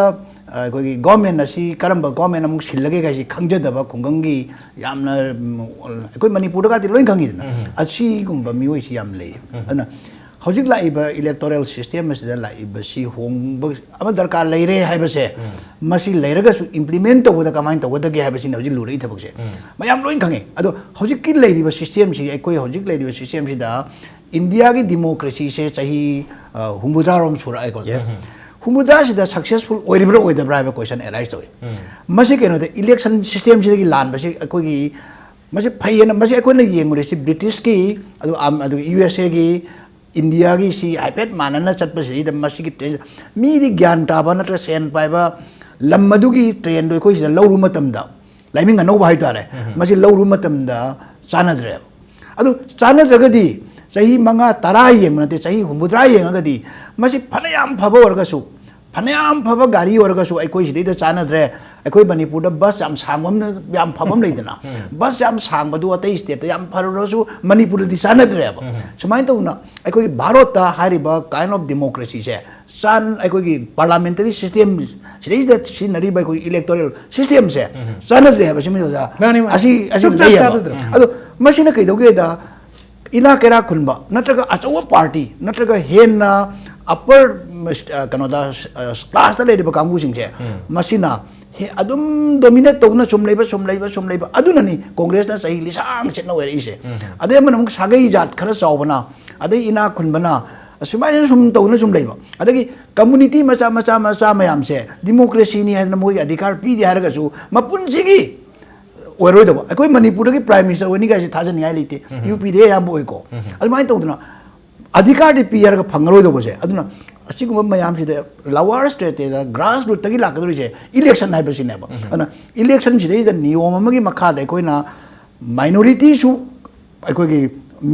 ꯑ, ꯑꯩꯈꯣꯏꯒꯤ ꯒꯣꯔꯃꯦꯟ ꯑꯁꯤ ꯀꯔꯝꯕ ꯒꯣꯔꯃꯦꯟ ꯑꯃꯨꯛ ꯁꯤꯜꯂꯒꯦ ꯍꯥꯏꯁꯤ ꯈꯪꯖꯗꯕ ꯈꯨꯡꯒꯪꯒꯤ ꯌꯥꯝꯅ, ꯎꯝ, ꯑꯩꯈꯣꯏ ꯃꯅꯤꯄꯨꯔꯗꯒꯗꯤ ꯂꯣꯏ ꯈꯪꯉꯤꯗꯅ, ꯑꯁꯤꯒꯨꯝꯕ ꯃꯤꯑꯣꯏꯁꯤ ꯌꯥꯝ ꯂꯩ꯫ ꯑꯗꯨꯅ ꯍꯧꯖꯤꯛ ꯂꯥꯛꯏꯕ ꯏꯂꯦꯛꯇꯣꯔꯦꯜ ꯁꯤꯁꯇꯦꯝ ꯑꯁꯤꯗ ꯂꯥꯛꯏꯕꯁꯤ ꯍꯣꯡꯕ ꯑꯃ ꯗꯔꯀꯥꯔ ꯂꯩꯔꯦ ꯍꯥꯏꯕꯁꯦ, ꯃꯁꯤ ꯂꯩꯔꯒꯁꯨ ꯏꯝꯄ꯭ꯂꯤꯃꯦꯟ ꯇꯧꯕꯗ ꯀꯃꯥꯏꯅ ꯇꯧꯒꯗꯒꯦ ꯍꯥꯏꯕꯁꯤꯅ ꯍꯧꯖꯤꯛ ꯂꯨꯔꯛꯏ ꯊꯕꯛꯁꯦ꯫ ꯃꯌꯥꯝ ꯂꯣꯏ ꯈꯪꯉꯤ꯫ ꯑꯗꯣ ꯍꯧꯖꯤꯛꯀꯤ ꯂꯩꯔꯤꯕ ꯁꯤꯁꯇꯦꯝꯁꯤ, ꯑꯩꯈꯣꯏ ꯍꯧꯖꯤꯛ ꯂꯩꯔꯤꯕ ꯁꯤꯁꯇꯦꯝꯁꯤꯗ ꯏꯟꯗꯤꯌꯥꯒꯤ ꯗꯤꯃꯣꯀ꯭ꯔꯦꯁꯤꯁꯦ ꯆꯍꯤ, ꯑ, ꯍꯨꯝꯐꯨꯇꯔꯥꯔꯣꯝ ꯁꯨꯔꯛꯑꯦꯀꯣ꯫ ꯍꯨꯝꯐꯨꯇꯔꯥꯁꯤꯗ ꯁꯛꯁꯦꯁꯐꯨꯜ ꯑꯣꯏꯔꯤꯕ꯭ꯔꯥ ꯑꯣꯏꯗꯕ꯭ꯔꯥ ꯍꯥꯏꯕ ꯀꯣꯏꯁꯟ ꯑꯦꯔꯥꯏꯁ ꯇꯧꯏ꯫ ꯃꯁꯤ ꯀꯩꯅꯣꯗ, ꯏꯂꯦꯛꯁꯟ ꯁꯤꯁꯇꯦꯝꯁꯤꯗꯒꯤ ꯂꯥꯟꯕꯁꯤ ꯑꯩꯈꯣꯏꯒꯤ, ꯃꯁꯤ ꯐꯩꯌꯦꯅ, ꯃꯁꯤ ꯑꯩꯈꯣꯏꯅ ꯌꯦꯡꯉꯨꯔꯤꯁꯤ ꯕ꯭ꯔꯤꯇꯤꯁꯀꯤ, ꯑꯗꯨ, ꯑꯝ, ꯑꯗꯨꯒ ꯌꯨ ꯑꯦꯁ ꯑꯦꯒꯤ, ꯏꯟꯗꯤꯌꯥꯒꯤ ꯁꯤ ꯍꯥꯏꯐꯦꯠ ꯃꯥꯟꯅꯅ ꯆꯠꯄꯁꯤꯗꯩꯗ ꯃꯁꯤꯒꯤ ꯇ꯭ꯔꯦꯟ, ꯃꯤꯗꯤ ꯒ꯭ꯌꯥꯟ ꯇꯥꯕ ꯅꯠꯇ꯭ꯔꯒ ꯁꯦꯟ ꯄꯥꯏꯕ ꯂꯝ ꯑꯗꯨꯒꯤ ꯇ꯭ꯔꯦꯟꯗꯣ ꯑꯩꯈꯣꯏ ꯁꯤꯗ ꯂꯧꯔꯨ ꯃꯇꯝꯗ, ꯂꯥꯏꯃꯤꯡ ꯑꯅꯧꯕ ꯍꯥꯏꯇꯥꯔꯦ, ꯃꯁꯤ ꯂꯧꯔꯨ ꯃꯇꯝꯗ ꯆꯥꯟꯅꯗ꯭ꯔꯦꯕ꯫ ꯑꯗꯨ ꯆꯥꯟꯅꯗ꯭ꯔꯒꯗꯤ ꯆꯍꯤ ꯃꯉꯥ, ꯇꯔꯥ ꯌꯦꯡꯕ ꯅꯠꯇꯦ, ꯆꯍꯤ ꯍꯨꯝꯐꯨꯇꯔꯥ ꯌꯦꯡꯉꯒꯗꯤ ꯃꯁꯤ ꯐꯅꯌꯥꯝ ꯐꯕ ꯑꯣꯏꯔꯒꯁꯨ, ꯐꯅꯌꯥꯝ ꯐꯕ ꯒꯥꯔꯤ ꯑꯣꯏꯔꯒꯁꯨ ꯑꯩꯈꯣꯏ ꯁꯤꯗꯩꯗ ꯆꯥꯟꯅꯗ꯭ꯔꯦ, ꯑꯩꯈꯣꯏ ꯃꯅꯤꯄꯨꯔꯗ ꯕꯁ ꯌꯥꯝ ꯁꯥꯡꯕ ꯑꯃꯅ ꯌꯥꯝ ꯐꯕ ꯑꯃ ꯂꯩꯗꯅ, ꯕꯁ ꯌꯥꯝ ꯁꯥꯡꯕꯗꯨ ꯑꯇꯩ ꯁ꯭ꯇꯦꯠꯇ ꯌꯥꯝ ꯐꯔꯨꯔꯁꯨ ꯃꯅꯤꯄꯨꯔꯗꯗꯤ ꯆꯥꯟꯅꯗ꯭ꯔꯦꯕ꯫ ꯁꯨꯃꯥꯏꯅ ꯇꯧꯗꯅ ꯑꯩꯈꯣꯏꯒꯤ ꯚꯥꯔꯠꯇ ꯍꯥꯏꯔꯤꯕ kind of democracyꯁꯦ, ꯆꯥꯟ ꯑꯩꯈꯣꯏꯒꯤ parliamentary system ꯁꯤꯗꯩꯁꯤꯗ ꯁꯤꯖꯤꯟꯅꯔꯤꯕ ꯑꯩꯈꯣꯏꯒꯤ electoral systemꯁꯦ ꯆꯥꯟꯅꯗ꯭ꯔꯦ ꯍꯥꯏꯕꯁꯤꯃ ꯑꯣꯖꯥ꯫ ꯃꯥꯅꯤ, ꯃꯥꯅꯤ꯫ ꯑꯁꯤ ꯑꯁꯤ ꯁꯨꯡꯆꯥꯟ ꯂꯩꯌꯦꯕ꯫ ꯆꯥꯟꯅꯗ꯭ꯔꯦ꯫ ꯑꯗꯣ ꯃꯁꯤꯅ ꯀꯩꯗꯧꯒꯦꯗ, ꯏꯅꯥꯛ ꯀꯩꯔꯥꯛ ꯈꯨꯟꯕ ꯅꯠꯇ꯭ꯔꯒ ꯑꯆꯧꯕ party ꯅꯠꯇ꯭ꯔꯒ ꯍꯦꯟꯅ upper, ꯑ, ꯀꯩꯅꯣꯗ, ꯑ, classꯇ ꯂꯩꯔꯤꯕ ꯀꯥꯡꯕꯨꯁꯤꯡꯁꯦ, ꯃꯁꯤꯅ ꯍꯦ-, ꯑꯗꯨꯝ dominate ꯇꯧꯅ ꯁꯨꯝ ꯂꯩꯕ, ꯁꯨꯝ ꯂꯩꯕ, ꯁꯨꯝ ꯂꯩꯕ꯫ ꯑꯗꯨꯅꯅꯤ ꯀꯣꯡꯒ꯭ꯔꯦꯁꯅ ꯆꯍꯤ ꯂꯤꯁꯥꯡ ꯆꯠꯅ ꯑꯣꯏꯔꯛꯏꯁꯦ꯫ ꯑꯗꯩ ꯑꯃꯅ ꯑꯃꯨꯛ ꯁꯥꯒꯩ ꯖꯥꯠ ꯈꯔ ꯆꯥꯎꯕꯅ, ꯑꯗꯩ ꯏꯅꯥꯛ ꯈꯨꯟꯕꯅ, ꯑꯁꯨꯃꯥꯏꯅ ꯁꯨꯝ ꯇꯧꯅ ꯁꯨꯝ ꯂꯩꯕ꯫ ꯑꯗꯒꯤ community ꯃꯆꯥ ꯃꯆꯥ ꯃꯆꯥ ꯃꯌꯥꯝꯁꯦ democracyꯅꯤ ꯍꯥꯏꯗꯅ ꯃꯣꯏꯒꯤ ꯑꯙꯤꯀꯥꯔ ꯄꯤꯗꯦ ꯍꯥꯏꯔꯒꯁꯨ ꯃꯄꯨꯟꯁꯤꯒꯤ ꯑꯣꯏꯔꯣꯏꯗꯕ꯫ ꯑꯩꯈꯣꯏ ꯃꯅꯤꯄꯨꯔꯗꯒꯤ prime minister ꯑꯣꯏꯅꯤ ꯀꯥꯏꯁꯦ ꯊꯥꯖꯅꯤꯡꯉꯥꯏ ꯂꯩꯇꯦ꯫ UPꯗ ꯑꯌꯥꯝꯕ ꯑꯣꯏꯀꯣ꯫ ꯑꯗꯨꯃꯥꯏꯅ ꯇꯧꯗꯅ ꯑꯙꯤꯀꯥꯔꯗꯤ ꯄꯤ ꯍꯥꯏꯔꯒ ꯐꯪꯉꯔꯣꯏꯗꯧꯕꯁꯦ꯫ ꯑꯗꯨꯅ ꯑꯁꯤꯒꯨꯝꯕ ꯃꯌꯥꯝꯁꯤꯗ lower stateꯇ, grassrootꯇꯒꯤ ꯂꯥꯛꯀꯗꯧꯔꯤꯁꯦ election ꯍꯥꯏꯕꯁꯤꯅꯦꯕ꯫ ꯑꯗꯨꯅ electionꯁꯤꯗꯩꯗ ꯅꯤꯌꯣꯝ ꯑꯃꯒꯤ ꯃꯈꯥꯗ ꯑꯩꯈꯣꯏꯅ minorityꯁꯨ ꯑꯩꯈꯣꯏꯒꯤ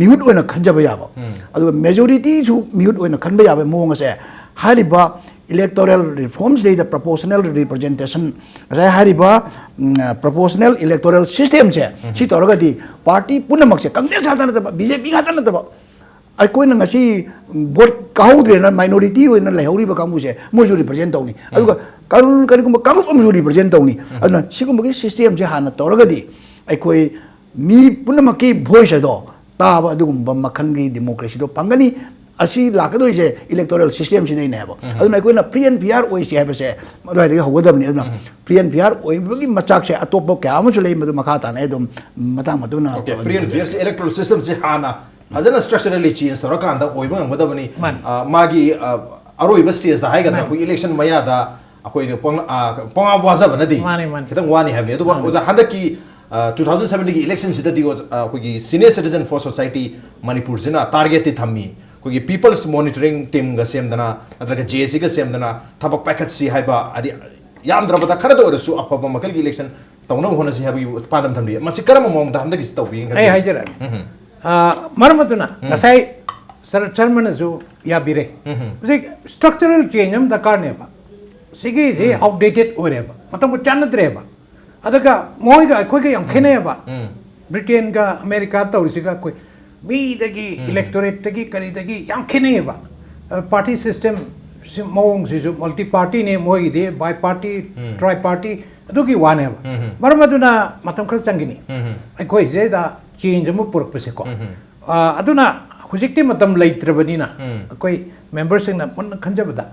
ꯃꯤꯍꯨꯠ ꯑꯣꯏꯅ ꯈꯟꯖꯕ ꯌꯥꯕ, ꯑꯗꯨꯒ majorityꯁꯨ ꯃꯤꯍꯨꯠ ꯑꯣꯏꯅ ꯈꯟꯕ ꯌꯥꯕꯒꯤ ꯃꯑꯣꯡ ꯑꯁꯦ ꯍꯥꯏꯔꯤꯕ electoral reformꯁꯤꯗꯩꯗ proportional representation, ꯉꯁꯥꯏ ꯍꯥꯏꯔꯤꯕ, ꯎꯝ, proportional electoral systemꯁꯦ, ꯁꯤ ꯇꯧꯔꯒꯗꯤ party ꯄꯨꯝꯅꯃꯛꯁꯦ, ꯀꯪꯒ꯭ꯔꯦꯁ ꯉꯥꯛꯇ ꯅꯠꯇꯕ, BJP ꯉꯥꯛꯇ ꯅꯠꯇꯕ, ꯑꯩꯈꯣꯏꯅ ꯉꯁꯤ vote ꯀꯥꯍꯧꯗ꯭ꯔꯦꯅ minority ꯑꯣꯏꯅ ꯂꯩꯍꯧꯔꯤꯕ ꯀꯥꯡꯕꯨꯁꯦ ꯃꯣꯏꯁꯨ represent ꯇꯧꯅꯤ꯫ ꯑꯗꯨꯒ ꯀꯥꯡꯂꯨꯞ, ꯀꯔꯤꯒꯨꯝꯕ ꯀꯥꯡꯂꯨꯞ ꯑꯃꯁꯨ represent ꯇꯧꯅꯤ꯫ ꯑꯗꯨꯅ ꯁꯤꯒꯨꯝꯕꯒꯤ systemꯁꯦ ꯍꯥꯟꯅ ꯇꯧꯔꯒꯗꯤ ꯑꯩꯈꯣꯏ ꯃꯤ ꯄꯨꯝꯅꯃꯛꯀꯤ voice ꯑꯗꯣ ꯇꯥꯕ ꯑꯗꯨꯒꯨꯝꯕ ꯃꯈꯜꯒꯤ democracyꯗꯣ ꯐꯪꯒꯅꯤ꯫ ꯑꯁꯤ ꯂꯥꯛꯀꯗꯣꯏꯁꯦ electoral systemꯁꯤꯗꯩꯅꯦꯕ꯫ ꯑꯗꯨꯅ ꯑꯩꯈꯣꯏꯅ free and fair ꯑꯣꯏꯁꯤ ꯍꯥꯏꯕꯁꯦ ꯑꯗꯨꯋꯥꯏꯗꯒꯤ ꯍꯧꯒꯗꯕꯅꯤ꯫ ꯑꯗꯨꯅ free and fair ꯑꯣꯏꯕꯒꯤ ꯃꯆꯥꯛꯁꯦ ꯑꯇꯣꯞꯄ ꯀꯌꯥ ꯑꯃꯁꯨ ꯂꯩ, ꯃꯗꯨ ꯃꯈꯥ ꯇꯥꯅ ꯑꯩ ꯑꯗꯨꯝ ꯃꯇꯥꯡ ꯃꯇꯨꯡ Okay, free and fair electoral systemꯁꯤ ꯍꯥꯟꯅ ꯐꯖꯅ structurally change ꯇꯧꯔꯀꯥꯟꯗ ꯑꯣꯏꯕ ꯉꯝꯒꯗꯕꯅꯤ꯫ ꯃꯥꯅꯤ꯫ ꯑ, ꯃꯥꯒꯤ, ꯑ, ꯑꯔꯣꯏꯕ stageꯇ ꯍꯥꯏꯒꯗ꯭ꯔꯥ, ꯑꯩꯈꯣꯏ election ꯃꯌꯥꯗ ꯑꯩꯈꯣꯏ ꯄꯪ-, ꯑ, ꯄꯪꯋꯥ ꯋꯥꯖꯕꯅꯗꯤ ꯃꯥꯅꯤ, ꯃꯥꯅꯤ꯫ ꯈꯤꯇꯪ ꯋꯥꯅꯤ ꯍꯥꯏꯕꯅꯤ꯫ ꯑꯗꯨꯕꯨ ꯑꯣꯖꯥ, ꯍꯟꯗꯛꯀꯤ, ꯑ, two thousand seventeen election ꯁꯤꯗꯗꯤ ꯑꯣꯖꯥ, ꯑ, ꯑꯩꯈꯣꯏꯒꯤ Senior Citizen for Society ꯃꯅꯤꯄꯨꯔꯁꯤꯅ targetꯇꯤ ꯊꯝꯃꯤ꯫ ꯑꯩꯈꯣꯏꯒꯤ people's monitoring teamꯒ ꯁꯦꯝꯗꯅ ꯅꯠꯇ꯭ꯔꯒ JACꯒ ꯁꯦꯝꯗꯅ ꯊꯕꯛ ꯄꯥꯏꯈꯠꯁꯤ ꯍꯥꯏꯕ, ꯍꯥꯏꯗꯤ ꯌꯥꯝꯗ꯭ꯔꯕꯗ ꯈꯔꯗ ꯑꯣꯏꯔꯁꯨ ꯑꯐꯕ ꯃꯈꯜꯒꯤ election ꯇꯧꯅꯕ ꯍꯣꯠꯅꯁꯤ ꯍꯥꯏꯕꯒꯤ ꯄꯥꯟꯗꯝ ꯊꯝꯂꯤ꯫ ꯃꯁꯤ ꯀꯔꯝꯕ ꯃꯑꯣꯡꯗ ꯍꯟꯗꯛꯀꯤꯁꯤ ꯇꯧꯕꯤꯒꯅꯤ? ꯑꯩ ꯍꯥꯏꯖꯔꯛꯑꯒꯦ꯫ ꯑ, ꯃꯔꯝ ꯑꯗꯨꯅ ꯉꯁꯥꯏ ꯁꯔꯠ ꯁꯔꯃꯅꯁꯨ ꯌꯥꯕꯤꯔꯦ꯫ ꯍꯧꯖꯤꯛ structural change ꯑꯃ ꯗꯔꯀꯥꯔꯅꯦꯕ꯫ ꯁꯤꯒꯤꯁꯤ outdated ꯑꯣꯏꯔꯦꯕ꯫ ꯃꯇꯝꯒ ꯆꯥꯟꯅꯗ꯭ꯔꯦꯕ꯫ ꯑꯗꯨꯒ ꯃꯣꯏꯒ ꯑꯩꯈꯣꯏꯒ ꯌꯥꯝ ꯈꯦꯠꯅꯩꯌꯦꯕ꯫ ꯕ꯭ꯔꯤꯇꯦꯟꯒ ꯑꯃꯦꯔꯤꯀꯥ ꯇꯧꯔꯤꯁꯤꯒ ꯑꯩꯈꯣꯏ ꯃꯤꯗꯒꯤ, ꯏꯂꯦꯛꯇꯣꯔꯦꯠꯇꯒꯤ, ꯀꯔꯤꯗꯒꯤ ꯌꯥꯝ ꯈꯦꯠꯅꯩꯌꯦꯕ꯫ ꯄꯥꯔꯇꯤ ꯁꯤꯁꯇꯦꯝ ꯃꯑꯣꯡꯁꯤꯁꯨ ꯃꯜꯇꯤ ꯄꯥꯔꯇꯤꯅꯦ ꯃꯣꯏꯒꯤꯗꯤ, ꯕꯥꯏ ꯄꯥꯔꯇꯤ, ꯇ꯭ꯔꯥꯏ ꯄꯥꯔꯇꯤ, ꯑꯗꯨꯒꯤ ꯋꯥꯅꯦꯕ꯫ ꯃꯔꯝ ꯑꯗꯨꯅ ꯃꯇꯝ ꯈꯔ ꯆꯪꯒꯅꯤ ꯑꯩꯈꯣꯏꯁꯤꯗꯩꯗ ꯆꯦꯟꯖ ꯑꯃ ꯄꯨꯔꯛꯄꯁꯦꯀꯣ꯫ ꯑꯥ, ꯑꯗꯨꯅ ꯍꯧꯖꯤꯛꯇꯤ ꯃꯇꯝ ꯂꯩꯇ꯭ꯔꯕꯅꯤꯅ ꯑꯩꯈꯣꯏ ꯃꯦꯝꯕꯔꯁꯤꯡꯅ ꯃꯨꯟꯅ ꯈꯟꯖꯕꯗ,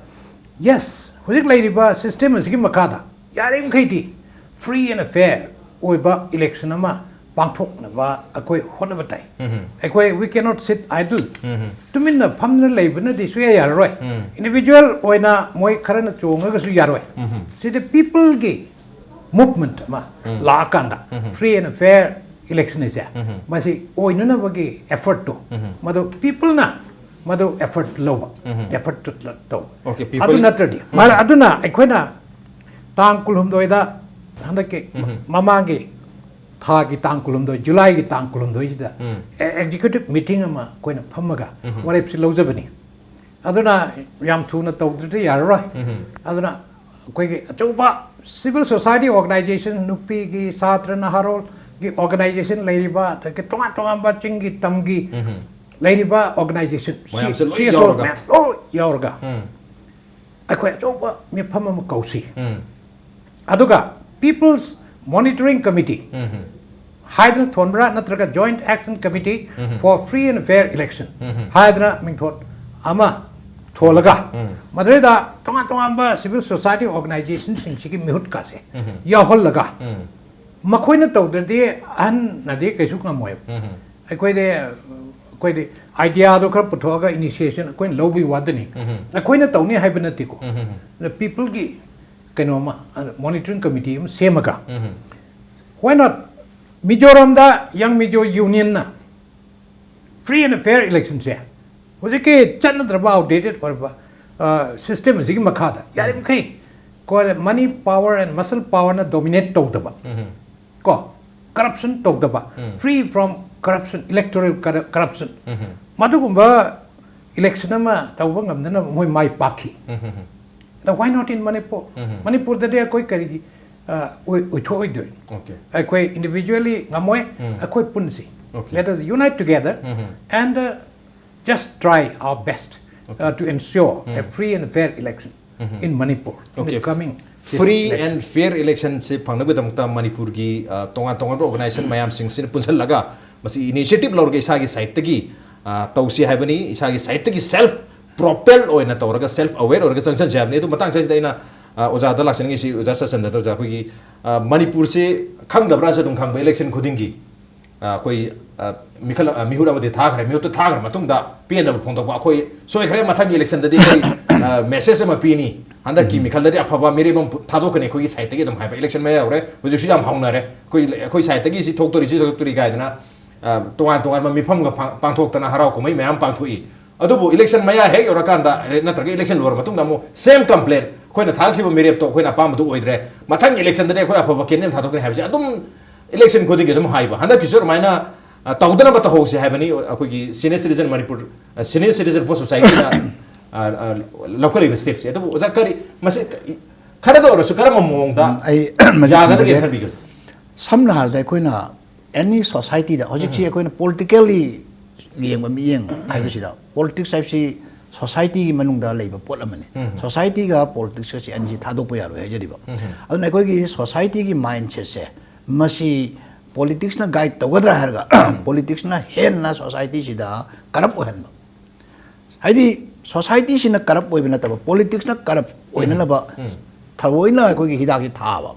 ꯌꯦꯁ, ꯍꯧꯖꯤꯛ ꯂꯩꯔꯤꯕ ꯁꯤꯁꯇꯦꯝ ꯑꯁꯤꯒꯤ ꯃꯈꯥꯗ ꯌꯥꯔꯤꯃꯈꯩꯗꯤ free and fair ꯑꯣꯏꯕ election ꯑꯃ ꯄꯥꯡꯊꯣꯛꯅꯕ ꯑꯩꯈꯣꯏ ꯍꯣꯠꯅꯕ ꯇꯥꯏ꯫ ꯑꯩꯈꯣꯏ we cannot sit idle, ꯇꯨꯃꯤꯟꯅ ꯐꯝꯗꯨꯅ ꯂꯩꯕꯅꯗꯤ ꯁꯨꯌꯥ ꯌꯥꯔꯔꯣꯏ꯫ Individual ꯑꯣꯏꯅ ꯃꯣꯏ ꯈꯔꯅ ꯆꯣꯡꯉꯒꯁꯨ ꯌꯥꯔꯣꯏ꯫ ꯁꯤꯗ peopleꯒꯤ movement ꯑꯃ ꯂꯥꯛꯑꯀꯥꯟꯗ free and fair election ꯍꯥꯏꯁꯦ ꯃꯁꯤ ꯑꯣꯏꯅꯅꯕꯒꯤ effortꯇꯣ, ꯃꯗꯨ peopleꯅ ꯃꯗꯨ effort ꯂꯧꯕ, effortꯇꯨ ꯇꯧꯕ꯫ Okay, ꯑꯗꯨ people ꯅꯠꯇ꯭ꯔꯗꯤ ꯃꯔ-, ꯑꯗꯨꯅ ꯑꯩꯈꯣꯏꯅ ꯇꯥꯡ ꯀꯨꯟꯍꯨꯝꯗꯣꯏꯗ, ꯍꯟꯗꯛꯀꯤ ꯃꯃꯥꯡꯒꯤ ꯊꯥꯒꯤ ꯇꯥꯡ ꯀꯨꯟꯍꯨꯝꯗꯣꯏ, ꯖꯨꯂꯥꯏꯒꯤ ꯇꯥꯡ ꯀꯨꯟꯍꯨꯝꯗꯣꯏꯁꯤꯗ executive meeting ꯑꯃ ꯑꯩꯈꯣꯏꯅ ꯐꯝꯃꯒ ꯋꯥꯔꯦꯞꯁꯤ ꯂꯧꯖꯕꯅꯤ꯫ ꯑꯗꯨꯅ ꯌꯥꯝ ꯊꯨꯅ ꯇꯧꯗ꯭ꯔꯗꯤ ꯌꯥꯔꯔꯣꯏ꯫ ꯑꯗꯨꯅ ꯑꯩꯈꯣꯏꯒꯤ ꯑꯆꯧꯕ civil society organization, ꯅꯨꯄꯤꯒꯤ, ꯁꯥꯇ꯭ꯔ, ꯅꯍꯥꯔꯣꯜꯒꯤ organization ꯂꯩꯔꯤꯕ, ꯑꯗꯒꯤ ꯇꯣꯉꯥꯟ ꯇꯣꯉꯥꯟꯕ ꯆꯤꯡꯒꯤ, ꯇꯝꯒꯤ ꯂꯩꯔꯤꯕ organization, ꯃꯌꯥꯝꯁꯦ ꯂꯣꯏ CSO ꯌꯥꯎꯔꯒ꯫ ꯃꯌꯥꯝ ꯂꯣꯏ ꯌꯥꯎꯔꯒ ꯑꯩꯈꯣꯏ ꯑꯆꯧꯕ ꯃꯤꯐꯝ ꯑꯃ ꯀꯧꯁꯤ꯫ ꯑꯗꯨꯒ People's Monitoring Committee ꯍꯥꯏꯗꯅ ꯊꯣꯟꯕ꯭ꯔꯥ, ꯅꯠꯇ꯭ꯔꯒ Joint Action Committee for Free and Fair Election ꯍꯥꯏꯗꯅ ꯃꯤꯡꯊꯣꯟ ꯑꯃ ꯊꯣꯜꯂꯒ, ꯃꯗꯨꯗꯩꯗ ꯇꯣꯉꯥꯟ ꯇꯣꯉꯥꯟꯕ civil society organizationꯁꯤꯡꯁꯤꯒꯤ ꯃꯤꯍꯨꯠꯀꯥꯁꯦ ꯌꯥꯎꯍꯜꯂꯒ, ꯃꯈꯣꯏꯅ ꯇꯧꯗ꯭ꯔꯗꯤ ꯑꯍꯟꯅꯗꯤ ꯀꯩꯁꯨ ꯉꯝꯃꯣꯏꯕ꯫ ꯑꯩꯈꯣꯏꯗꯤ, ꯑꯩꯈꯣꯏꯗꯤ ideaꯗꯣ ꯈꯔ ꯄꯨꯊꯣꯛꯑꯒ initiation ꯑꯩꯈꯣꯏꯅ ꯂꯧꯕꯒꯤ ꯋꯥꯗꯅꯤ꯫ ꯑꯩꯈꯣꯏꯅ ꯇꯧꯅꯤ ꯍꯥꯏꯕ ꯅꯠꯇꯦꯀꯣ꯫ ꯑꯗ peopleꯒꯤ ꯀꯩꯅꯣꯝꯃ, monitoring committee ꯑꯃ ꯁꯦꯝꯃꯒ, why not? ꯃꯤꯖꯣꯔꯥꯝꯗ Young Mizo Unionꯅ free and fair electionꯁꯦ, ꯍꯧꯖꯤꯛꯀꯤ ꯆꯠꯅꯗ꯭ꯔꯕ, outdated ꯑꯣꯏꯔꯕ system ꯑꯁꯤꯒꯤ ꯃꯈꯥꯗ ꯌꯥꯔꯤꯃꯈꯩ ꯀꯣ, money power and muscle powerꯅ dominate ꯇꯧꯗꯕ, ꯀꯣ, corruption ꯇꯧꯗꯕ, free from corruption, electoral corru-, corruption, ꯃꯗꯨꯒꯨꯝꯕ election ꯑꯃ ꯇꯧꯕ ꯉꯝꯗꯅꯕ ꯃꯣꯏ ꯃꯥꯏ ꯄꯥꯛꯈꯤ꯫ Now, why not in Manipur? ꯃꯅꯤꯄꯨꯔꯗꯗꯤ ꯑꯩꯈꯣꯏ ꯀꯔꯤꯒꯤ ꯑ, ꯑꯣꯏ- ꯑꯣꯏꯊꯣꯛꯑꯣꯏꯗꯣꯏ? Okay. ꯑꯩꯈꯣꯏ individually ꯉꯝꯃꯣꯏ꯫ ꯑꯩꯈꯣꯏ ꯄꯨꯟꯁꯤ꯫ Okay. Let us unite together and uh, just try our best uh, to ensure a free and fair election in Manipur in Okay. the coming Free election. And fair election ꯁꯦ ꯐꯪꯅꯕꯒꯤꯗꯃꯛꯇ ꯃꯅꯤꯄꯨꯔꯒꯤ ꯑ, ꯇꯣꯉꯥꯟ ꯇꯣꯉꯥꯟꯕ organization ꯃꯌꯥꯝꯁꯤꯡꯁꯤꯅ ꯄꯨꯟꯁꯤꯜꯂꯒ ꯃꯁꯤ initiative ꯂꯧꯔꯒ ꯏꯁꯥꯒꯤ side ꯇꯒꯤ ꯑ, ꯇꯧꯁꯤ ꯍꯥꯏꯕꯅꯤ꯫ ꯏꯁꯥꯒꯤ side ꯇꯒꯤ self propel ꯑꯣꯏꯅ ꯇꯧꯔꯒ, self aware ꯑꯣꯏꯔꯒ ꯆꯪꯁꯟꯁꯦ ꯍꯥꯏꯕꯅꯤ꯫ ꯑꯗꯨ ꯃꯇꯥꯡ ꯆꯥꯁꯤꯗ ꯑꯩꯅ ꯑ, ꯑꯣꯖꯥꯗ ꯂꯥꯛꯆꯅꯤꯡꯉꯤꯁꯤ, ꯑꯣꯖꯥ ꯁꯆꯟꯗ꯭ꯔꯗ, ꯑꯣꯖꯥ, ꯑꯩꯈꯣꯏꯒꯤ ꯑ, ꯃꯅꯤꯄꯨꯔꯁꯦ ꯈꯪꯗꯕ꯭ꯔꯥꯁꯨ ꯑꯗꯨꯝ ꯈꯪꯕ, election ꯈꯨꯗꯤꯡꯒꯤ ꯑ, ꯑꯩꯈꯣꯏ ꯑ, ꯃꯤꯈꯜ ꯑ, ꯃꯤꯍꯨꯠ ꯑꯃꯗꯤ ꯊꯥꯈ꯭ꯔꯦ, ꯃꯤꯍꯨꯠꯇꯨ ꯊꯥꯈ꯭ꯔ ꯃꯇꯨꯡꯗ ꯄꯦꯟꯗꯕ ꯐꯣꯡꯗꯣꯛꯄ, ꯑꯩꯈꯣꯏ ꯁꯣꯏꯈ꯭ꯔꯦ, ꯃꯊꯪꯒꯤ election ꯗꯗꯤ ꯑꯩꯈꯣꯏ ꯑ, message ꯑꯃ ꯄꯤꯅꯤ, ꯍꯟꯗꯛꯀꯤ ꯃꯤꯈꯜꯗꯗꯤ ꯑꯐꯕ ꯃꯤꯔꯦꯞ ꯑꯃ ꯄꯨ- ꯊꯥꯗꯣꯛꯀꯅꯤ ꯑꯩꯈꯣꯏꯒꯤ side ꯇꯒꯤ ꯑꯗꯨꯝ ꯍꯥꯏꯕ꯫ Election ꯃꯌꯥ ꯌꯧꯔꯦ, ꯍꯧꯖꯤꯛꯁꯨ ꯌꯥꯝ ꯍꯧꯅꯔꯦ, ꯑꯩꯈꯣꯏ ꯑꯩꯈꯣꯏ side ꯇꯒꯤ ꯁꯤ ꯊꯣꯛꯇꯣꯔꯤ, ꯁꯤ ꯊꯣꯛꯇꯣꯔꯤ ꯀꯥꯏꯗꯅ ꯑ, ꯇꯣꯉꯥꯟ ꯇꯣꯉꯥꯟꯕ ꯃꯤꯐꯝꯒ ꯄꯥꯡ- ꯄꯥꯡꯊꯣꯛꯇꯅ ꯍꯔꯥꯎ ꯀꯨꯝꯍꯩ ꯃꯌꯥꯝ ꯄꯥꯡꯊꯣꯛꯏ꯫ ꯑꯗꯨꯕꯨ election ꯃꯌꯥ ꯍꯦꯛ ꯌꯧꯔꯀꯥꯟꯗ, ꯅꯠꯇ꯭ꯔꯒ election ꯂꯣꯏꯔ ꯃꯇꯨꯡꯗ ꯑꯃꯨꯛ same complaint, ꯑꯩꯈꯣꯏꯅ ꯊꯥꯈꯤꯕ ꯃꯤꯔꯦꯞꯇꯣ ꯑꯩꯈꯣꯏꯅ ꯑꯄꯥꯝꯕꯗꯨ ꯑꯣꯏꯗ꯭ꯔꯦ, ꯃꯊꯪ election ꯗꯗꯤ ꯑꯩꯈꯣꯏ ꯑꯐꯕ candidate ꯑꯃ ꯊꯥꯗꯣꯛꯀꯅꯤ ꯍꯥꯏꯕꯁꯦ ꯑꯗꯨꯝ election ꯈꯨꯗꯤꯡꯒꯤ ꯑꯗꯨꯝ ꯍꯥꯏꯕ꯫ ꯍꯟꯗꯛꯀꯤꯁꯨ ꯑꯗꯨꯃꯥꯏꯅ ꯑ, ꯇꯧꯗꯅꯕ ꯇꯧꯍꯧꯁꯦ ꯍꯥꯏꯕꯅꯤ꯫ ꯑꯩꯈꯣꯏꯒꯤ Senior Citizen Manipur, ꯑ, Senior Citizen for Society ꯅ ꯑ, ꯑ, ꯂꯧꯈꯠꯂꯤꯕ step ꯁꯦ꯫ ꯑꯗꯨꯕꯨ ꯑꯣꯖꯥ, ꯀꯔꯤ ꯃꯁꯤ ꯈꯔꯗ ꯑꯣꯏꯔꯁꯨ ꯀꯔꯝꯕ ꯃꯑꯣꯡꯗ ꯎꯝ, ꯑꯩ ꯃꯁꯤ ꯌꯥꯒꯗꯒꯦ ꯊꯝꯖꯒꯦ꯫ ꯈꯟꯕꯤꯒꯦ? ꯁꯝꯅ ꯍꯥꯏꯔꯕꯗ ꯑꯩꯈꯣꯏꯅ any society ꯗ ꯍꯧꯖꯤꯛꯁꯤ ꯑꯩꯈꯣꯏꯅ politically ꯌꯦꯡꯕ ꯃꯤꯠꯌꯦꯡ ꯍꯥꯏꯕꯁꯤꯗ, politics ꯍꯥꯏꯕꯁꯤ society ꯒꯤ ꯃꯅꯨꯡꯗ ꯂꯩꯕ ꯄꯣꯠ ꯑꯃꯅꯤ꯫ Society ꯒ politics ꯀꯁꯤ ꯑꯅꯤꯁꯤ ꯊꯥꯗꯣꯛꯄ ꯌꯥꯔꯣꯏ ꯍꯥꯏꯖꯔꯤꯕ꯫ ꯑꯗꯨꯅ ꯑꯩꯈꯣꯏꯒꯤ society ꯒꯤ mindset ꯁꯦ ꯃꯁꯤ politics ꯅ guide ꯇꯧꯒꯗ꯭ꯔꯥ ꯍꯥꯏꯔꯒ politics ꯅ ꯍꯦꯟꯅ society ꯁꯤꯗ corrupt ꯑꯣꯏꯍꯟꯕ꯫ ꯍꯥꯏꯗꯤ society ꯁꯤꯅ corrupt ꯑꯣꯏꯕ ꯅꯠꯇꯕ, politics ꯅ corrupt ꯑꯣꯏꯅꯅꯕ ꯊꯑꯣꯏꯅ ꯑꯩꯈꯣꯏꯒꯤ ꯍꯤꯗꯥꯛꯁꯤ ꯊꯥꯕ꯫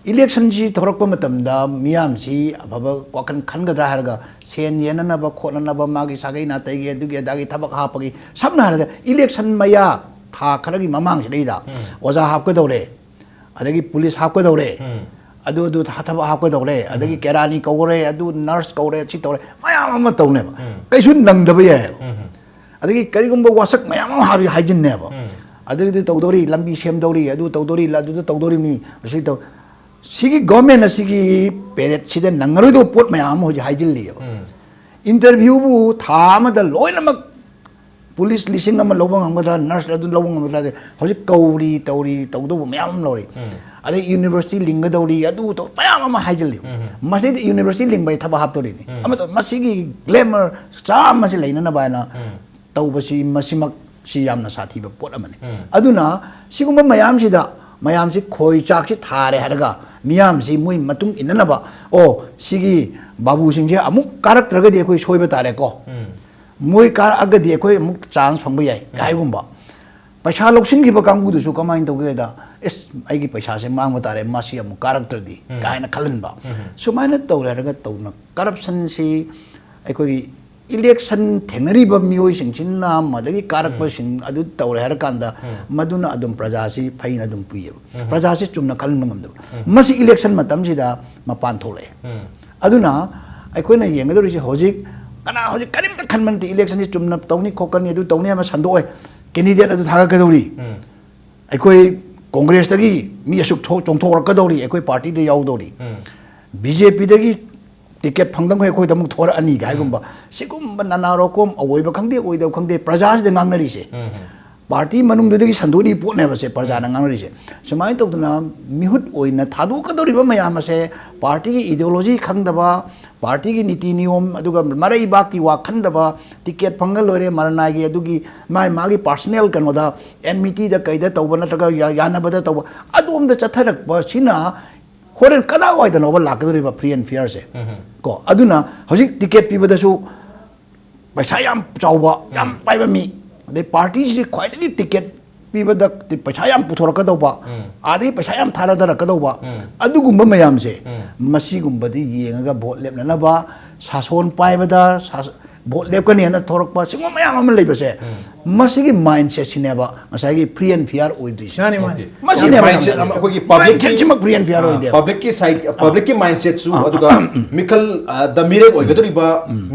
Election ꯁꯤ ꯊꯣꯔꯛꯄ ꯃꯇꯝꯗ ꯃꯤꯌꯥꯝꯁꯤ ꯑꯐꯕ ꯋꯥꯈꯜ ꯈꯟꯒꯗ꯭ꯔꯥ ꯍꯥꯏꯔꯒ ꯁꯦꯟ ꯌꯦꯟꯅꯅꯕ ꯈꯣꯠꯅꯅꯕ, ꯃꯥꯒꯤ ꯁꯥꯒꯩ ꯅꯥꯇꯩꯒꯤ ꯑꯗꯨꯒꯤ ꯑꯗꯥꯒꯤ ꯊꯕꯛ ꯍꯥꯞꯄꯒꯤ, ꯁꯝꯅ ꯍꯥꯏꯔꯕꯗ election ꯃꯌꯥ ꯊꯥ ꯈꯔꯒꯤ ꯃꯃꯥꯡꯁꯤꯗꯩꯗ ꯑꯣꯖꯥ ꯍꯥꯞꯀꯗꯧꯔꯦ, ꯑꯗꯒꯤ police ꯍꯥꯞꯀꯗꯧꯔꯦ, ꯑꯗꯨ ꯑꯗꯨ ꯊ- ꯊꯕꯛ ꯍꯥꯞꯀꯗꯧꯔꯦ, ꯑꯗꯒꯤ ꯀꯦꯔꯥꯅꯤ ꯀꯧꯔꯦ, ꯑꯗꯨ nurse ꯀꯧꯔꯦ, ꯁꯤ ꯇꯧꯔꯦ, ꯃꯌꯥꯝ ꯑꯃ ꯇꯧꯅꯦꯕ꯫ ꯀꯩꯁꯨ ꯅꯪꯗꯕ ꯌꯥꯏꯑꯕ꯫ ꯑꯗꯒꯤ ꯀꯔꯤꯒꯨꯝꯕ ꯋꯥꯁꯛ ꯃꯌꯥꯝ ꯑꯃ ꯍꯥꯏ- ꯍꯥꯏꯖꯤꯟꯅꯦꯕ꯫ ꯑꯗꯨꯗꯤ ꯇꯧꯗꯧꯔꯤ, ꯂꯝꯕꯤ ꯁꯦꯝꯗꯧꯔꯤ, ꯑꯗꯨ ꯇꯧꯗꯧꯔꯤ, ꯑꯗꯨꯗ ꯇꯧꯗꯧꯔꯤꯕꯅꯤ, ꯁꯤ ꯇꯧ꯫ ꯁꯤꯒꯤ government ꯑꯁꯤꯒꯤ period ꯁꯤꯗ ꯅꯪꯉꯔꯣꯏꯗꯧꯕ ꯄꯣꯠ ꯃꯌꯥꯝ ꯑꯃ ꯍꯧꯖꯤꯛ ꯍꯥꯏꯖꯤꯜꯂꯤꯑꯕ꯫ Interview ꯕꯨ ꯊꯥ ꯑꯃꯗ ꯂꯣꯏꯅꯃꯛ ꯄꯨꯂꯤꯁ ꯂꯤꯁꯤꯡ ꯑꯃ ꯂꯧꯕ ꯉꯝꯒꯗ꯭ꯔꯥ, ꯅꯔꯁ ꯑꯗꯨ ꯂꯧꯕ ꯉꯝꯒꯗ꯭ꯔꯥ, ꯍꯧꯖꯤꯛ ꯀꯧꯔꯤ ꯇꯧꯔꯤ ꯇꯧꯗꯧꯕ ꯃꯌꯥꯝ ꯑꯃ ꯂꯧꯔꯤ꯫ ꯑꯗꯩ ꯌꯨꯅꯤꯚꯔꯁꯤꯇꯤ ꯂꯤꯡꯒꯗꯧꯔꯤ, ꯑꯗꯨ ꯇꯧ ꯃꯌꯥꯝ ꯑꯃ ꯍꯥꯏꯖꯤꯜꯂꯤ꯫ ꯃꯁꯤꯗ ꯌꯨꯅꯤꯚꯔꯁꯤꯇꯤ ꯂꯤꯡꯕꯒꯤ ꯊꯕꯛ ꯍꯥꯞꯇꯧꯔꯤꯅꯤ꯫ ꯑꯃꯗ ꯃꯁꯤꯒꯤ ꯒ꯭ꯂꯦꯃꯔ ꯆꯥꯝꯃꯁꯤ ꯂꯩꯅꯅꯕ ꯍꯥꯏꯅ ꯇꯧꯕꯁꯤ, ꯃꯁꯤꯃꯛ ꯁꯤ ꯌꯥꯝꯅ ꯁꯥꯊꯤꯕ ꯄꯣꯠ ꯑꯃꯅꯤ꯫ ꯑꯗꯨꯅ ꯁꯤꯒꯨꯝꯕ ꯃꯌꯥꯝꯁꯤꯗ ꯃꯌꯥꯝꯁꯤ ꯈꯣꯏ ꯆꯥꯛꯁꯤ ꯊꯥꯔꯦ ꯍꯥꯏꯔꯒ ꯃꯤꯌꯥꯝꯁꯤ ꯃꯣꯏ ꯃꯇꯨꯡ ꯏꯟꯅꯅꯕ, "ꯑꯣ, ꯁꯤꯒꯤ ꯕꯥꯕꯨꯁꯤꯡꯁꯦ ꯑꯃꯨꯛ ꯀꯥꯔꯛꯇ꯭ꯔꯒꯗꯤ ꯑꯩꯈꯣꯏ ꯁꯣꯏꯕ ꯇꯥꯔꯦꯀꯣ, ꯃꯣꯏ ꯀꯥꯔꯛꯑꯒꯗꯤ ꯑꯩꯈꯣꯏ ꯑꯃꯨꯛ ꯆꯥꯟꯁ ꯐꯪꯕ ꯌꯥꯏ" ꯀꯥꯏꯒꯨꯝꯕ꯫ ꯄꯩꯁꯥ ꯂꯧꯁꯤꯟꯈꯤꯕ ꯀꯥꯡꯕꯨꯗꯨꯁꯨ ꯀꯃꯥꯏꯅ ꯇꯧꯒꯦꯗ, "ꯑꯦꯁ, ꯑꯩꯒꯤ ꯄꯩꯁꯥꯁꯦ ꯃꯥꯡꯕ ꯇꯥꯔꯦ, ꯃꯥꯁꯤ ꯑꯃꯨꯛ ꯀꯥꯔꯛꯇ꯭ꯔꯗꯤ" ꯀꯥꯏꯅ ꯈꯜꯍꯟꯕ꯫ ꯁꯨꯃꯥꯏꯅ ꯇꯧꯔꯦ ꯍꯥꯏꯔꯒ ꯇꯧꯅ ꯀꯔꯞꯁꯟꯁꯤ ꯑꯩꯈꯣꯏꯒꯤ ꯏꯂꯦꯛꯁꯟ ꯊꯦꯡꯅꯔꯤꯕ ꯃꯤꯑꯣꯏꯁꯤꯡꯁꯤꯅ ꯃꯗꯒꯤ ꯀꯥꯔꯛꯄꯁꯤꯡ ꯑꯗꯨ ꯇꯧꯔꯦ ꯍꯥꯏꯔꯀꯥꯟꯗ ꯃꯗꯨꯅ ꯑꯗꯨꯝ ꯄ꯭ꯔꯖꯥꯁꯤ ꯐꯩꯅ ꯑꯗꯨꯝ ꯄꯨꯏꯌꯦꯕ꯫ ꯄ꯭ꯔꯖꯥꯁꯤ ꯆꯨꯝꯅ ꯈꯜꯍꯟꯕ ꯉꯝꯗꯕ꯫ ꯃꯁꯤ ꯏꯂꯦꯛꯁꯟ ꯃꯇꯝꯁꯤꯗ ꯃꯄꯥꯟ ꯊꯣꯛꯂꯛꯑꯦ꯫ ꯑꯗꯨꯅ ꯑꯩꯈꯣꯏꯅ ꯌꯦꯡꯒꯗꯧꯔꯤꯁꯦ ꯍꯧꯖꯤꯛ ꯀꯅꯥ, ꯍꯧꯖꯤꯛ ꯀꯔꯤꯝꯇ ꯈꯟꯕ ꯅꯠꯇꯦ, ꯏꯂꯦꯛꯁꯟꯁꯤ ꯆꯨꯝꯅ ꯇꯧꯅꯤ ꯈꯣꯠꯀꯅꯤ, ꯑꯗꯨ ꯇꯧꯅꯤ ꯍꯥꯏꯕ ꯁꯟꯗꯣꯛꯑꯣꯏ꯫ ꯀꯦꯟꯗꯤꯗꯦꯠ ꯑꯗꯨ ꯊꯥꯒꯠꯀꯗꯧꯔꯤ꯫ ꯑꯩꯈꯣꯏ ꯀꯣꯡꯒ꯭ꯔꯦꯁꯇꯒꯤ ꯃꯤ ꯑꯁꯨꯛ ꯊꯣꯛ-, ꯆꯣꯡꯊꯣꯔꯛꯀꯗꯧꯔꯤ, ꯑꯩꯈꯣꯏ ꯄꯥꯔꯇꯤꯗ ꯌꯥꯎꯗꯧꯔꯤ꯫ ꯕꯤ ꯖꯦ ꯄꯤꯗꯒꯤ ꯇꯤꯀꯦꯠ ꯐꯪꯗꯕꯈꯩ ꯑꯩꯈꯣꯏꯗ ꯑꯃꯨꯛ ꯊꯣꯔꯛꯑꯅꯤ ꯍꯥꯏꯒꯨꯝꯕ, ꯁꯤꯒꯨꯝꯕ ꯅꯅꯥ ꯔꯣꯀꯣꯝ ꯑꯋꯣꯏꯕ ꯈꯪꯗꯦ, ꯑꯣꯏꯗꯕ ꯈꯪꯗꯦ, ꯄ꯭ꯔꯖꯥꯁꯤꯗ ꯉꯥꯡꯅꯔꯤꯁꯦ꯫ ꯄꯥꯔꯇꯤ ꯃꯅꯨꯡꯗꯨꯗꯒꯤ ꯁꯟꯗꯣꯛꯏ ꯄꯣꯠꯅꯦꯕꯁꯦ ꯄ꯭ꯔꯖꯥꯅ ꯉꯥꯡꯅꯔꯤꯁꯦ꯫ ꯁꯨꯃꯥꯏꯅ ꯇꯧꯗꯅ ꯃꯤꯍꯨꯠ ꯑꯣꯏꯅ ꯊꯥꯗꯣꯛꯀꯗꯧꯔꯤꯕ ꯃꯌꯥꯝ ꯑꯁꯦ ꯄꯥꯔꯇꯤꯒꯤ ꯏꯗꯤꯑꯣꯂꯣꯖꯤ ꯈꯪꯗꯕ, ꯄꯥꯔꯇꯤꯒꯤ ꯅꯤꯇꯤ ꯅꯤꯌꯣꯝ, ꯑꯗꯨꯒ ꯃꯔꯩꯕꯥꯛꯀꯤ ꯋꯥ ꯈꯟꯗꯕ, ꯇꯤꯀꯦꯠ ꯐꯪꯉ ꯂꯣꯏꯔꯦ, ꯃꯔꯅꯥꯏꯒꯤ ꯑꯗꯨꯒꯤ ꯃꯥꯏ ꯃꯥꯒꯤ ꯄꯥꯔꯁꯣꯅꯦꯜ ꯀꯩꯅꯣꯗ, ꯑꯦꯟꯃꯤꯇꯤꯗ ꯀꯩꯗ ꯇꯧꯕ ꯅꯠꯇ꯭ꯔꯒ ꯌꯥ-, ꯌꯥꯅꯕꯗ ꯇꯧꯕ, ꯑꯗꯣꯝꯗ ꯆꯠꯊꯔꯛꯄꯁꯤꯅ ꯍꯣꯔꯦꯟ ꯀꯗꯥꯏꯋꯥꯏꯗꯅꯣꯕ ꯂꯥꯛꯀꯗꯧꯔꯤꯕ ꯐ꯭ꯔꯤ ꯑꯦꯟ ꯐꯤꯌꯔꯁꯦ? ꯀꯣ, ꯑꯗꯨꯅ ꯍꯧꯖꯤꯛ ꯇꯤꯀꯦꯠ ꯄꯤꯕꯗꯁꯨ ꯄꯩꯁꯥ ꯌꯥꯝ ꯆꯥꯎꯕ, ꯌꯥꯝ ꯄꯥꯏꯕ ꯃꯤ, ꯑꯗꯩ ꯄꯥꯔꯇꯤꯁꯤ ꯈ꯭ꯋꯥꯏꯗꯒꯤ ꯇꯤꯀꯦꯠ ꯄꯤꯕꯗ ꯇꯤ-, ꯄꯩꯁꯥ ꯌꯥꯝ ꯄꯨꯊꯣꯔꯛꯀꯗꯧꯕ, ꯑꯗꯩ ꯄꯩꯁꯥ ꯌꯥꯝ ꯊꯥꯗꯔꯛꯀꯗꯧꯕ, ꯑꯗꯨꯒꯨꯝꯕ ꯃꯌꯥꯝꯁꯦ, ꯃꯁꯤꯒꯨꯝꯕꯗꯤ ꯌꯦꯡꯉꯒ ꯚꯣꯠ ꯂꯦꯞꯅꯅꯕ, ꯁꯥꯁꯣꯟ ꯄꯥꯏꯕꯗ ꯁꯥꯁ-, ꯚꯣꯠ ꯂꯦꯞꯀꯅꯤ ꯍꯥꯏꯅ ꯊꯣꯔꯛꯄ ꯁꯤꯒꯨꯝꯕ ꯃꯌꯥꯝ ꯑꯃ ꯂꯩꯕꯁꯦ, ꯃꯁꯤꯒꯤ ꯃꯥꯏꯟꯁꯦꯠꯁꯤꯅꯦꯕ ꯉꯁꯥꯏꯒꯤ ꯐ꯭ꯔꯤ ꯑꯦꯟ ꯐꯤꯌꯥꯔ ꯑꯣꯏꯗ꯭ꯔꯤꯁꯦ꯫ ꯃꯥꯅꯤ, ꯃꯥꯅꯤ꯫ ꯃꯁꯤꯅꯦꯕ ꯃꯥꯏꯟꯁꯦꯠ ꯌꯥꯝꯅ ꯑꯃ ꯑꯩꯈꯣꯏꯒꯤ ꯄꯕ꯭ꯂꯤꯛꯀꯤ, ꯃꯥꯏꯟꯁꯦꯠꯁꯤꯃꯛ ꯐ꯭ꯔꯤ ꯑꯦꯟ ꯐꯤꯌꯥꯔ ꯑꯣꯏꯗꯦꯕ꯫ ꯄꯕ꯭ꯂꯤꯛꯀꯤ ꯁꯥꯏꯠ, ꯄꯕ꯭ꯂꯤꯛꯀꯤ ꯃꯥꯏꯟꯁꯦꯠꯁꯨ, ꯑꯗꯨꯒ ꯃꯤꯈꯜ, ꯑ, ꯗ ꯃꯤꯔꯦꯞ ꯑꯣꯏꯒꯗꯧꯔꯤꯕ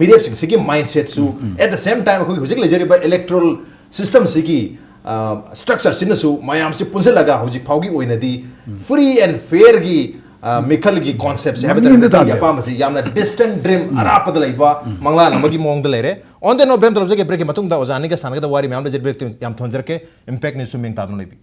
ꯃꯤꯔꯦꯞꯁꯤꯡꯁꯤꯒꯤ ꯃꯥꯏꯟꯁꯦꯠꯁꯨ, at the same time ꯑꯩꯈꯣꯏꯒꯤ ꯍꯧꯖꯤꯛ ꯂꯩꯖꯔꯤꯕ ꯏꯂꯦꯛꯇꯣꯔꯦꯜ ꯁꯤꯁꯇꯝꯁꯤꯒꯤ, ꯑ, ꯁ꯭ꯇ꯭ꯔꯛꯆꯔꯁꯤꯅꯁꯨ ꯃꯌꯥꯝꯁꯤ ꯄꯨꯟꯁꯤꯜꯂꯒ ꯍꯧꯖꯤꯛ ꯐꯥꯎꯒꯤ ꯑꯣꯏꯅꯗꯤ ꯐ꯭ꯔꯤ ꯑꯦꯟ ꯐꯤꯌꯔꯒꯤ, ꯑ, ꯃꯤꯈꯜꯒꯤ ꯀꯣꯟꯁꯦꯞꯁꯦ ꯍꯥꯏꯕ ꯃꯃꯤꯡꯗ ꯇꯥꯔꯦ, ꯃꯤꯈꯜꯒꯤ ꯇꯥꯗꯦ꯫ ꯑꯄꯥꯝꯕꯁꯦ ꯌꯥꯝꯅ ꯗꯤꯁꯇꯦꯟ ꯗ꯭ꯔꯤꯝ, ꯑꯔꯥꯞꯄꯗ ꯂꯩꯕ ꯃꯪꯂꯥꯟ ꯑꯃꯒꯤ ꯃꯑꯣꯡꯗ ꯂꯩꯔꯦ꯫ On that note, ꯕ꯭ꯔꯦꯛ ꯇꯧꯖꯒꯦ꯫ ꯕ꯭ꯔꯦꯛꯀꯤ ꯃꯇꯨꯡꯗ ꯑꯣꯖꯥ ꯑꯅꯤꯒ ꯁꯥꯟꯅꯒꯗꯕ ꯋꯥꯔꯤ ꯃꯌꯥꯝ ꯂꯩꯖꯩ꯫ ꯕ꯭ꯔꯦꯛꯇꯨ ꯌꯥꯝ ꯊꯣꯟꯖꯔꯛꯀꯦ꯫ ꯏꯝꯄꯦꯛ ꯅ꯭ꯌꯨꯁꯁꯨ ꯃꯤꯡ ꯇꯥꯗꯨꯅ ꯂꯩꯕꯤ꯫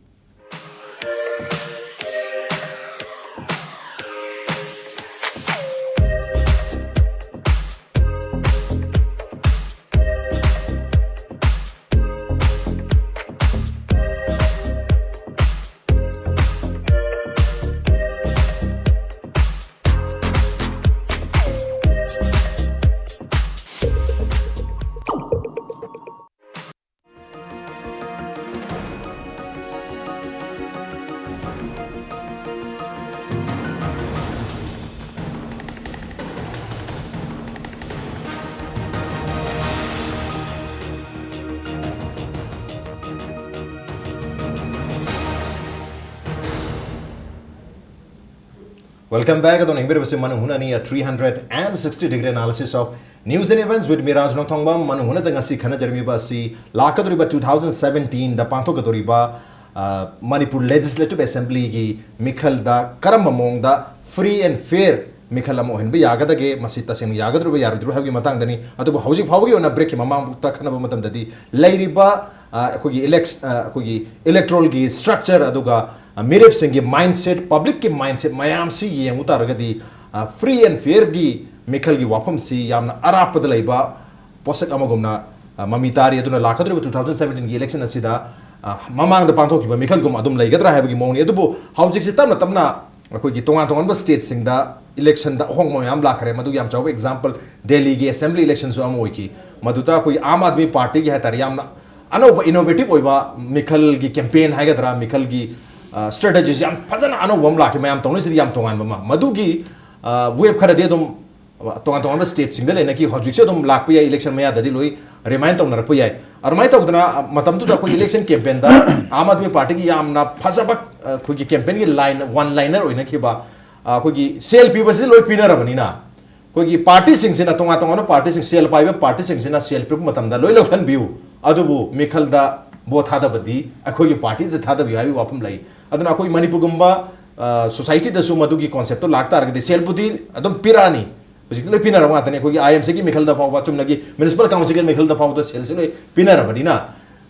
Welcome back. ꯑꯗꯣꯝꯅ ꯌꯦꯡꯕꯤꯔꯤꯕꯁꯤ ꯃꯅꯨꯡ ꯍꯨꯠꯅꯅꯤ, a three hundred and sixty degree analysis of news and events with Miraj ꯅꯣꯡꯊꯣꯡꯕꯝ꯫ ꯃꯅꯨꯡ ꯍꯨꯠꯅꯗ ꯉꯁꯤ ꯈꯟꯅꯖꯔꯝꯃꯤꯕ ꯑꯁꯤ ꯂꯥꯛꯀꯗꯧꯔꯤꯕ two thousand seventeenꯗ ꯄꯥꯡꯊꯣꯛꯀꯗꯧꯔꯤꯕ, ꯑ, ꯃꯅꯤꯄꯨꯔ Legislative Assemblyꯒꯤ ꯃꯤꯈꯜꯗ ꯀꯔꯝꯕ ꯃꯑꯣꯡꯗ free and fair ꯃꯤꯈꯜ ꯑꯃ ꯑꯣꯏꯍꯟꯕ ꯌꯥꯒꯗꯒꯦ, ꯃꯁꯤ ꯇꯁꯦꯡꯅ ꯌꯥꯒꯗꯧꯔꯤꯕ꯭ꯔꯥ ꯌꯥꯔꯣꯏꯗꯧꯔꯤꯕ꯭ꯔꯥ ꯍꯥꯏꯕꯒꯤ ꯃꯇꯥꯡꯗꯅꯤ꯫ ꯑꯗꯨꯕꯨ ꯍꯧꯖꯤꯛ ꯐꯥꯎꯕꯒꯤ ꯑꯣꯏꯅ ꯕ꯭ꯔꯦꯛꯀꯤ ꯃꯃꯥꯡꯗ ꯈꯟꯅꯕ ꯃꯇꯝꯗꯗꯤ ꯂꯩꯔꯤꯕ, ꯑ, ꯑꯩꯈꯣꯏꯒꯤ ꯏꯂꯦꯛꯁ-, ꯑ, ꯑꯩꯈꯣꯏꯒꯤ electoralꯒꯤ structure ꯑꯗꯨꯒ, ꯑ, ꯃꯤꯔꯦꯞꯁꯤꯡꯒꯤ mindset, publicꯀꯤ mindset ꯃꯌꯥꯝꯁꯤ ꯌꯦꯡꯉꯨ ꯇꯥꯔꯒꯗꯤ, ꯑ, free and fairꯒꯤ ꯃꯤꯈꯜꯒꯤ ꯋꯥꯐꯝꯁꯤ ꯌꯥꯝꯅ ꯑꯔꯥꯞꯄꯗ ꯂꯩꯕ ꯄꯣꯠꯁꯛ ꯑꯃꯒꯨꯝꯅ, ꯑ, ꯃꯃꯤ ꯇꯥꯔꯤ꯫ ꯑꯗꯨꯅ ꯂꯥꯛꯀꯗꯧꯔꯤꯕ two thousand seventeenꯒꯤ election ꯑꯁꯤꯗ, ꯑ, ꯃꯃꯥꯡꯗ ꯄꯥꯡꯊꯣꯛꯈꯤꯕ ꯃꯤꯈꯜꯒꯨꯝ ꯑꯗꯨꯝ ꯂꯩꯒꯗ꯭ꯔꯥ ꯍꯥꯏꯕꯒꯤ ꯃꯑꯣꯡꯅꯤ꯫ ꯑꯗꯨꯕꯨ ꯍꯧꯖꯤꯛꯁꯤ ꯇꯞꯅ ꯇꯞꯅ ꯑꯩꯈꯣꯏꯒꯤ ꯇꯣꯉꯥꯟ ꯇꯣꯉꯥꯟꯕ stateꯁꯤꯡꯗ electionꯗ ꯑꯍꯣꯡꯕ ꯃꯌꯥꯝ ꯂꯥꯛꯈ꯭ꯔꯦ꯫ ꯃꯗꯨꯒꯤ ꯌꯥꯝ ꯆꯥꯎꯕ example ꯗꯦꯜꯂꯤꯒꯤ assembly electionꯁꯨ ꯑꯃ ꯑꯣꯏꯈꯤ꯫ ꯃꯗꯨꯗ ꯑꯩꯈꯣꯏꯒꯤ ꯑꯥꯝ ꯑꯥꯗꯃꯤ ꯄꯥꯔꯇꯤꯒꯤ ꯍꯥꯏꯇꯥꯔꯦ, ꯌꯥꯝꯅ ꯑꯅꯧꯕ innovative ꯑꯣꯏꯕ ꯃꯤꯈꯜꯒꯤ campaign ꯍꯥꯏꯒꯗ꯭ꯔꯥ, ꯃꯤꯈꯜꯒꯤ, ꯑ, strategies ꯌꯥꯝ ꯐꯖꯅ ꯑꯅꯧꯕ ꯑꯃ ꯂꯥꯛꯈꯤ꯫ ꯃꯌꯥꯝ ꯇꯧꯅꯩꯁꯤꯗꯤ ꯌꯥꯝ ꯇꯣꯉꯥꯟꯕ ꯑꯃ꯫ ꯃꯗꯨꯒꯤ, ꯑ, wave ꯈꯔꯗꯤ ꯑꯗꯨꯝ ꯇꯣꯉꯥꯟ ꯇꯣꯉꯥꯟꯕ stateꯁꯤꯡꯗ ꯂꯩꯅꯈꯤ꯫ ꯍꯧꯖꯤꯛꯁꯨ ꯑꯗꯨꯝ ꯂꯥꯛꯄ ꯌꯥꯏ, election ꯃꯌꯥꯗꯗꯤ ꯂꯣꯏ remind ꯇꯧꯅꯔꯛꯄ ꯌꯥꯏ꯫ ꯑꯗꯨꯃꯥꯏꯅ ꯇꯧꯗꯅ, ꯑ, ꯃꯇꯝꯗꯨꯗ ꯑꯩꯈꯣꯏꯒꯤ election campaignꯗ ꯑꯥꯝ ꯑꯥꯗꯃꯤ ꯄꯥꯔꯇꯤꯒꯤ ꯌꯥꯝꯅ ꯐꯖꯕ, ꯑ, ꯑꯩꯈꯣꯏꯒꯤ campaignꯒꯤ line, one liner ꯑꯣꯏꯅꯈꯤꯕ, ꯑ, ꯑꯩꯈꯣꯏꯒꯤ ꯁꯦꯜ ꯄꯤꯕꯁꯤꯗꯤ ꯂꯣꯏ ꯄꯤꯅꯔꯕꯅꯤꯅ, ꯑꯩꯈꯣꯏꯒꯤ ꯄꯥꯔꯇꯤꯁꯤꯡꯁꯤꯅ, ꯇꯣꯉꯥꯟ ꯇꯣꯉꯥꯟꯕ ꯄꯥꯔꯇꯤꯁꯤꯡ, ꯁꯦꯜ ꯄꯥꯏꯕ ꯄꯥꯔꯇꯤꯁꯤꯡꯁꯤꯅ ꯁꯦꯜ ꯄꯤꯔꯛꯄ ꯃꯇꯝꯗ ꯂꯣꯏ ꯂꯧꯁꯤꯟꯕꯤꯌꯨ, ꯑꯗꯨꯕꯨ ꯃꯤꯈꯜꯗ ꯚꯣꯠ ꯊꯥꯗꯕꯗꯤ ꯑꯩꯈꯣꯏꯒꯤ ꯄꯥꯔꯇꯤꯗ ꯊꯥꯗꯕꯤꯌꯨ ꯍꯥꯏꯕꯒꯤ ꯋꯥꯐꯝ ꯂꯩ꯫ ꯑꯗꯨꯅ ꯑꯩꯈꯣꯏ ꯃꯅꯤꯄꯨꯔꯒꯨꯝꯕ ꯁꯣꯁꯥꯏꯇꯤꯗꯁꯨ ꯃꯗꯨꯒꯤ ꯀꯣꯟꯁꯦꯞꯇꯣ ꯂꯥꯛ ꯇꯥꯔꯒꯗꯤ ꯁꯦꯜꯕꯨꯗꯤ ꯑꯗꯨꯝ ꯄꯤꯔꯛꯑꯅꯤ꯫ ꯍꯧꯖꯤꯛꯇꯤ ꯂꯣꯏ ꯄꯤꯅꯔꯕ ꯉꯥꯛꯇꯅꯤ꯫ ꯑꯩꯈꯣꯏꯒꯤ ꯑꯥꯏ ꯑꯦꯝ ꯁꯤꯒꯤ ꯃꯤꯈꯜꯗ ꯐꯥꯎꯕ, ꯆꯨꯝꯅꯒꯤ ꯃ꯭ꯌꯨꯅꯤꯁꯤꯄꯥꯜ ꯀꯥꯎꯟꯁꯤꯜꯒꯤ ꯃꯤꯈꯜꯗ ꯐꯥꯎꯕꯗ ꯁꯦꯜꯁꯦ ꯂꯣꯏ ꯄꯤꯅꯔꯕꯅꯤꯅ,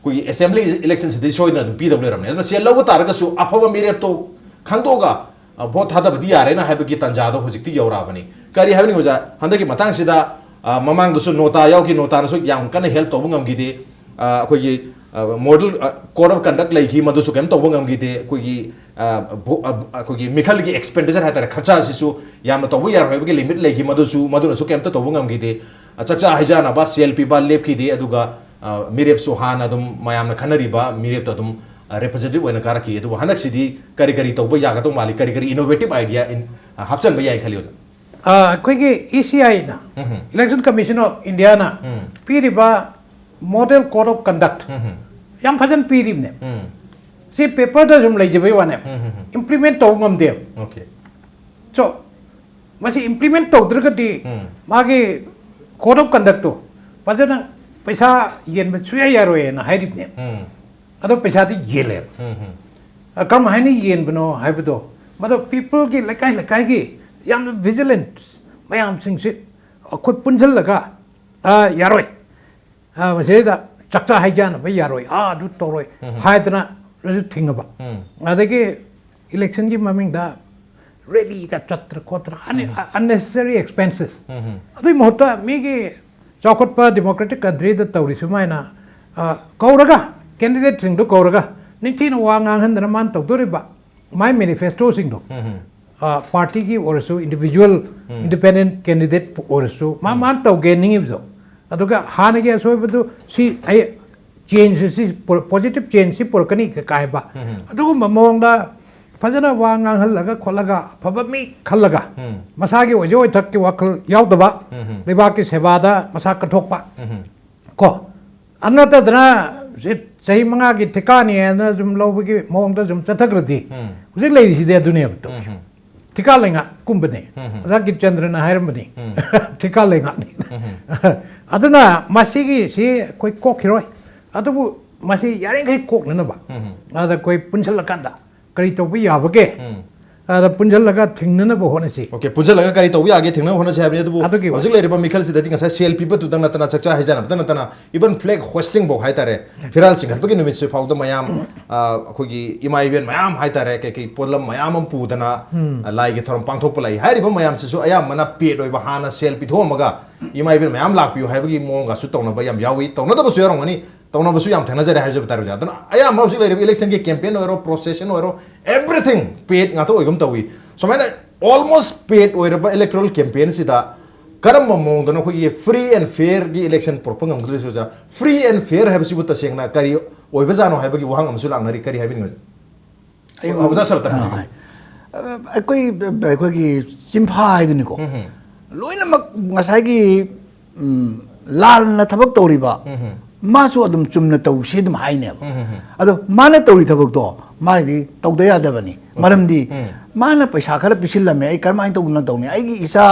ꯑꯩꯈꯣꯏꯒꯤ ꯑꯦꯁꯦꯝꯕ꯭ꯂꯤ ꯏꯂꯦꯛꯁꯟꯁꯤꯗꯤ ꯁꯣꯏꯗꯅ ꯑꯗꯨꯝ ꯄꯤꯗꯧ ꯂꯩꯔꯕꯅꯤ꯫ ꯑꯗꯨꯅ ꯁꯦꯜ ꯂꯧꯕ ꯇꯥꯔꯒꯁꯨ ꯑꯐꯕ ꯃꯤꯔꯦꯞꯇꯣ ꯈꯪꯗꯣꯛꯑꯒ, ꯑ, ꯚꯣꯠ ꯊꯥꯗꯕꯗꯤ ꯌꯥꯔꯦꯅ ꯍꯥꯏꯕꯒꯤ ꯇꯥꯟꯖꯥꯗꯣ ꯍꯧꯖꯤꯛꯇꯤ ꯌꯧꯔꯛꯑꯕꯅꯤ꯫ ꯀꯔꯤ ꯍꯥꯏꯕꯅꯤ ꯑꯣꯖꯥ, ꯍꯟꯗꯛꯀꯤ ꯃꯇꯥꯡꯁꯤꯗ, ꯑ, ꯃꯃꯥꯡꯗꯁꯨ ꯅꯣꯇꯥ ꯌꯥꯎꯈꯤ, ꯅꯣꯇꯥꯅꯁꯨ ꯌꯥꯝ ꯀꯟꯅ ꯍꯦꯜꯞ ꯇꯧꯕ ꯉꯝꯈꯤꯗꯦ꯫ ꯑ, ꯑꯩꯈꯣꯏꯒꯤ, ꯑ, ꯃꯣꯗꯦꯜ, ꯑ, ꯀꯣꯗ ꯑꯣꯐ ꯀꯟꯗꯛ ꯂꯩꯈꯤ, ꯃꯗꯨꯁꯨ ꯀꯩꯝ ꯇꯧꯕ ꯉꯝꯈꯤꯗꯦ꯫ ꯑꯩꯈꯣꯏꯒꯤ, ꯑ, ꯚꯣ-, ꯑ, ꯑꯩꯈꯣꯏꯒꯤ ꯃꯤꯈꯜꯒꯤ ꯑꯦꯛꯁꯄꯦꯟꯗꯤꯆꯔ ꯍꯥꯏꯇꯥꯔꯦ, ꯈꯔꯆꯥꯁꯤꯁꯨ ꯌꯥꯝꯅ ꯇꯧꯕ ꯌꯥꯔꯣꯏ ꯍꯥꯏꯕꯒꯤ ꯂꯤꯃꯤꯠ ꯂꯩꯈꯤ, ꯃꯗꯨꯁꯨ, ꯃꯗꯨꯅꯁꯨ ꯀꯩꯝꯇ ꯇꯧꯕ ꯉꯝꯈꯤꯗꯦ꯫ ꯑ, ꯆꯥꯛꯆꯥ ꯍꯩꯖꯥꯟꯅꯕ, ꯁꯦꯜ ꯄꯤꯕ ꯂꯦꯞꯈꯤꯗꯦ, ꯑꯗꯨꯒ, ꯑ, ꯃꯤꯔꯦꯞꯁꯨ ꯍꯥꯟꯅ ꯑꯗꯨꯝ ꯃꯌꯥꯝꯅ ꯈꯟꯅꯔꯤꯕ ꯃꯤꯔꯦꯞꯇꯣ ꯑꯗꯨꯝ, ꯑ, ꯔꯤꯄ꯭ꯔꯖꯦꯟꯇꯦꯇꯤꯚ ꯑꯣꯏꯅ ꯀꯥꯔꯛꯈꯤ꯫ ꯑꯗꯨꯕꯨ ꯍꯟꯗꯛꯁꯤꯗꯤ ꯀꯔꯤ ꯀꯔꯤ ꯇꯧꯕ ꯌꯥꯒꯗꯧ ꯃꯥꯜꯂꯤ, ꯀꯔꯤ ꯀꯔꯤ ꯏꯅꯣꯚꯦꯇꯤꯚ ꯑꯥꯏꯗꯤꯌꯥ ꯏꯟ-, ꯑ, ꯍꯥꯞꯆꯤꯟꯕ ꯌꯥꯏ ꯈꯜꯂꯤ ꯑꯣꯖꯥ? ꯑ, ꯑꯩꯈꯣꯏꯒꯤ ꯏ ꯁꯤ ꯑꯥꯏꯅ, ꯎꯝ ꯍꯝ꯫ Election Commission of Indiaꯅ ꯎꯝ꯫ ꯄꯤꯔꯤꯕ Model Code of Conduct ꯎꯝ ꯍꯝ꯫ ꯌꯥꯝ ꯐꯖꯅ ꯄꯤꯔꯤꯕꯅꯦ꯫ ꯎꯝ꯫ ꯁꯤ ꯄꯦꯄꯔꯗ ꯁꯨꯝ ꯂꯩꯖꯕꯩ ꯋꯥꯅꯦ꯫ ꯎꯝ ꯍꯝ ꯍꯝ꯫ ꯏꯝꯄ꯭ꯂꯤꯃꯦꯟ ꯇꯧꯕ ꯉꯝꯗꯦꯕ꯫ ꯑꯣꯀꯦ꯫ So, ꯃꯁꯤ ꯏꯝꯄ꯭ꯂꯤꯃꯦꯟ ꯇꯧꯗ꯭ꯔꯒꯗꯤ ꯎꯝ꯫ ꯃꯥꯒꯤ ꯀꯣꯗ ꯑꯣꯐ ꯀꯟꯗꯛꯇꯣ ꯐꯖꯅ ꯄꯩꯁꯥ ꯌꯦꯟꯕ ꯁꯨꯌꯥ ꯌꯥꯔꯣꯏꯅ ꯍꯥꯏꯔꯤꯕꯅꯦ꯫ ꯎꯝ꯫ ꯑꯗꯣ ꯄꯩꯁꯥꯗꯤ ꯌꯦꯜꯂꯦꯕ꯫ ꯎꯝ ꯍꯝ꯫ ꯑ, ꯀꯔꯝ ꯍꯥꯏꯅ ꯌꯦꯟꯕꯅꯣ ꯍꯥꯏꯕꯗꯣ, ꯃꯗꯣ ꯄꯤꯄꯜꯒꯤ, ꯂꯩꯀꯥꯏ ꯂꯩꯀꯥꯏꯒꯤ ꯌꯥꯝꯅ ꯚꯤꯖꯤꯂꯦꯟꯁ ꯃꯌꯥꯝꯁꯤꯡꯁꯤ ꯑꯩꯈꯣꯏ ꯄꯨꯟꯁꯤꯜꯂꯒ, ꯑ, ꯌꯥꯔꯣꯏ, ꯑ, ꯃꯁꯤꯗ ꯆꯥꯛꯆꯥ ꯍꯩꯖꯥꯟꯅꯕ ꯌꯥꯔꯣꯏ, ꯑꯥ, ꯑꯗꯨ ꯇꯧꯔꯣꯏ ꯎꯝ꯫ ꯍꯥꯏꯗꯅ ꯁꯨ ꯊꯤꯡꯉꯕ꯫ ꯎꯝ꯫ ꯑꯗꯒꯤ ꯏꯂꯦꯛꯁꯟꯒꯤ ꯃꯃꯤꯡꯗ ꯔꯦꯂꯤꯒ ꯆꯠꯇ꯭ꯔ ꯈꯣꯠꯇ꯭ꯔ, ꯑꯟ-, ꯎꯝ꯫ Unnecessary expenses꯫ ꯎꯝ꯫ ꯑꯗꯨꯒꯤ ꯃꯍꯨꯠꯇ ꯃꯤꯒꯤ ꯆꯥꯎꯈꯠꯄ ꯗꯦꯃꯣꯀ꯭ꯔꯦꯇꯤꯛ ꯀꯟꯇ꯭ꯔꯤꯗ ꯇꯧꯔꯤ ꯁꯨꯃꯥꯏꯅ, ꯑ, ꯀꯧꯔꯒ, ꯀꯦꯟꯗꯤꯗꯦꯠꯁꯤꯡꯗꯨ ꯀꯧꯔꯒ ꯅꯤꯡꯊꯤꯅ ꯋꯥ ꯉꯥꯡꯍꯟꯗꯅ ꯃꯥꯅ ꯇꯧꯗꯣꯔꯤꯕ ꯃꯥꯏ ꯃꯦꯅꯤꯐꯦꯁꯇꯣꯁꯤꯡꯗꯣ, ꯎꯝ꯫ ꯑ, ꯄꯥꯔꯇꯤꯒꯤ ꯑꯣꯏꯔꯁꯨ, ꯏꯟꯗꯤꯚꯤꯖꯨꯋꯦꯜ ꯎꯝ꯫ ꯏꯟꯗꯤꯄꯦꯟꯗꯦꯟ ꯀꯦꯟꯗꯤꯗꯦꯠ ꯑꯣꯏꯔꯁꯨ, ꯃꯥ, ꯎꯝ꯫ ꯃꯥꯅ ꯇꯧꯒꯦ ꯅꯤꯡꯉꯤꯕꯗꯣ, ꯑꯗꯨꯒ ꯍꯥꯟꯅꯒꯤ ꯑꯁꯣꯏꯕꯗꯨ ꯁꯤ ꯑꯩ ꯆꯦꯟꯖ ꯁꯤ ꯄꯨꯔ-, ꯄꯣꯖꯤꯇꯤꯚ ꯆꯦꯟꯖ ꯁꯤ ꯄꯨꯔꯛꯀꯅꯤ ꯀꯥꯏꯕ, ꯎꯝ꯫ ꯑꯗꯨꯒꯨꯝꯕ ꯃꯑꯣꯡꯗ ꯐꯖꯅ ꯋꯥ ꯉꯥꯡꯍꯜꯂꯒ ꯈꯣꯠꯂꯒ ꯑꯐꯕ ꯃꯤ ꯈꯜꯂꯒ, ꯎꯝ꯫ ꯃꯁꯥꯒꯤ ꯑꯣꯏꯖ ꯑꯣꯏꯊꯛꯀꯤ ꯋꯥꯈꯜ ꯌꯥꯎꯗꯕ, ꯎꯝ꯫ ꯂꯩꯕꯥꯛꯀꯤ ꯁꯦꯕꯥꯗ ꯃꯁꯥ ꯀꯠꯊꯣꯛꯄ, ꯎꯝ꯫ ꯀꯣ, ꯑꯗꯨ ꯅꯠꯇꯗꯅ ꯁꯤ ꯆꯍꯤ ꯃꯉꯥꯒꯤ ꯊꯤꯀꯥꯅꯤ ꯍꯥꯏꯅ ꯁꯨꯝ ꯂꯧꯕꯒꯤ ꯃꯑꯣꯡꯗ ꯁꯨꯝ ꯆꯠꯊꯈ꯭ꯔꯗꯤ, ꯎꯝ꯫ ꯍꯧꯖꯤꯛ ꯂꯩꯔꯤꯁꯤꯗꯤ ꯑꯗꯨꯅꯦꯕ ꯇꯧꯔꯤꯁꯦ꯫ ꯎꯝ꯫ ꯊꯤꯀꯥ ꯂꯩꯉꯥꯛꯀꯨꯝꯕꯅꯦ꯫ ꯎꯝ꯫ ꯑꯣꯖꯥ ꯀꯤꯞꯆꯟꯗ꯭ꯔꯅ ꯍꯥꯏꯔꯝꯕꯅꯤ꯫ ꯎꯝ꯫ ꯊꯤꯀꯥ ꯂꯩꯉꯥꯛꯅꯤ꯫ ꯎꯝ꯫ ꯑꯗꯨꯅ ꯃꯁꯤꯒꯤ ꯁꯤ ꯑꯩꯈꯣꯏ ꯀꯣꯛꯈꯤꯔꯣꯏ꯫ ꯑꯗꯨꯕꯨ ꯃꯁꯤ ꯌꯥꯔꯤꯈꯩ ꯀꯣꯛꯅꯅꯕ ꯎꯝ꯫ ꯑꯗ ꯑꯩꯈꯣꯏ ꯄꯨꯟꯁꯤꯜꯂꯀꯥꯟꯗ ꯀꯔꯤ ꯇꯧꯕ ꯌꯥꯕꯒꯦ? ꯎꯝ꯫ ꯑꯗ ꯄꯨꯟꯁꯤꯜꯂꯒ ꯊꯤꯡꯅꯅꯕ ꯍꯣꯠꯅꯁꯤ꯫ ꯑꯣꯀꯦ, ꯄꯨꯟꯁꯤꯜꯂꯒ ꯀꯔꯤ ꯇꯧꯕ ꯌꯥꯒꯦ ꯊꯦꯡꯅꯕ ꯍꯣꯠꯅꯁꯤ ꯍꯥꯏꯕꯅꯤ꯫ ꯑꯗꯨꯕꯨ ꯑꯗꯨꯒꯤ ꯍꯧꯖꯤꯛ ꯂꯩꯔꯤꯕ ꯃꯤꯈꯜꯁꯤꯗꯗꯤ ꯉꯁꯥꯏ ꯁꯦꯜ ꯄꯤꯕꯗꯨꯗꯪ ꯅꯠꯇꯅ, ꯆꯥꯛꯆꯥ ꯍꯩꯖꯥꯟꯅꯕꯗ ꯅꯠꯇꯅ, even flag hoisting ꯐꯥꯎ ꯍꯥꯏꯇꯥꯔꯦ, ꯐꯤꯔꯥꯜ ꯆꯤꯡꯈꯠꯄꯒꯤ ꯅꯨꯃꯤꯠꯁꯤ ꯐꯥꯎꯗ ꯃꯌꯥꯝ, ꯑ, ꯑꯩꯈꯣꯏꯒꯤ ꯏꯃꯥ ꯏꯕꯦꯟ ꯃꯌꯥꯝ ꯍꯥꯏꯇꯥꯔꯦ, ꯀꯩ ꯀꯩ ꯄꯣꯠꯂꯝ ꯃꯌꯥꯝ ꯑꯃ ꯄꯨꯗꯅ, ꯑ, ꯂꯥꯏꯒꯤ ꯊꯧꯔꯝ ꯄꯥꯡꯊꯣꯛꯄ ꯂꯩ꯫ ꯍꯥꯏꯔꯤꯕ ꯃꯌꯥꯝꯁꯤꯁꯨ ꯑꯌꯥꯝꯕꯅ paid ꯑꯣꯏꯕ, ꯍꯥꯟꯅ ꯁꯦꯜ ꯄꯤꯊꯣꯛꯑꯝꯃꯒ ꯏꯃꯥ ꯏꯕꯦꯟ ꯃꯌꯥꯝ ꯂꯥꯛꯄꯤꯌꯨ ꯍꯥꯏꯕꯒꯤ ꯃꯑꯣꯡꯒꯁꯨ ꯇꯧꯅꯕ ꯌꯥꯝ ꯌꯥꯎꯏ, ꯇꯧꯅꯗꯕꯁꯨ ꯌꯥꯎꯔꯝꯒꯅꯤ꯫ ꯇꯧꯅꯕꯁꯨ ꯌꯥꯝ ꯊꯦꯡꯅꯖꯔꯦ ꯍꯥꯏꯖꯕ ꯇꯥꯔꯦ ꯑꯣꯖꯥ꯫ ꯑꯗꯨꯅ ꯑꯌꯥꯝꯕ ꯍꯧꯖꯤꯛ ꯂꯩꯔꯤꯕ election ꯒꯤ campaign ꯑꯣꯏꯔꯣ, procession ꯑꯣꯏꯔꯣ, everything paid ꯉꯥꯛꯇ ꯑꯣꯏꯒꯨꯝ ꯇꯧꯏ꯫ ꯁꯨꯃꯥꯏꯅ almost paid ꯑꯣꯏꯔꯕ electoral campaign ꯁꯤꯗ ꯀꯔꯝꯕ ꯃꯑꯣꯡꯗꯅꯣ ꯑꯩꯈꯣꯏꯒꯤ free and fair ꯒꯤ election ꯄꯨꯔꯛꯄ ꯉꯝꯒꯗꯣꯏꯁꯦ ꯑꯣꯖꯥ? Free and fair ꯍꯥꯏꯕꯁꯤꯕꯨ ꯇꯁꯦꯡꯅ ꯀꯔꯤ ꯑꯣꯏꯕꯖꯥꯠꯅꯣ ꯍꯥꯏꯕꯒꯤ ꯋꯥꯍꯪ ꯑꯃꯁꯨ ꯂꯥꯛꯅꯔꯤ꯫ ꯀꯔꯤ ꯍꯥꯏꯕꯤꯅꯤꯡꯕ? ꯑꯩ ꯑꯣꯖꯥ ꯁꯔꯠꯇ ꯑꯥ, ꯍꯥꯏꯕꯤꯌꯨ꯫ ꯑꯩꯈꯣꯏ, ꯑꯩꯈꯣꯏꯒꯤ ꯆꯤꯟꯐꯥ ꯍꯥꯏꯗꯨꯅꯤꯀꯣ꯫ ꯂꯣꯏꯅꯃꯛ ꯉꯁꯥꯏꯒꯤ, ꯎꯝ, ꯂꯥꯟꯅ ꯊꯕꯛ ꯇꯧꯔꯤꯕ, ꯃꯥꯁꯨ ꯑꯗꯨꯝ ꯆꯨꯝꯅ ꯇꯧꯁꯤ ꯑꯗꯨꯝ ꯍꯥꯏꯅꯦꯕ꯫ ꯑꯗꯣ ꯃꯥꯅ ꯇꯧꯔꯤ ꯊꯕꯛꯇꯣ ꯃꯥꯒꯤꯗꯤ ꯇꯧꯗ ꯌꯥꯗꯕꯅꯤ꯫ ꯃꯔꯝꯗꯤ ꯃꯥꯅ ꯄꯩꯁꯥ ꯈꯔ ꯄꯤꯁꯤꯜꯂꯝꯃꯦ, ꯑꯩ ꯀꯔꯝꯍꯥꯏꯅ ꯇꯧꯗꯅ ꯇꯧꯅꯤ? ꯑꯩꯒꯤ ꯏꯆꯥ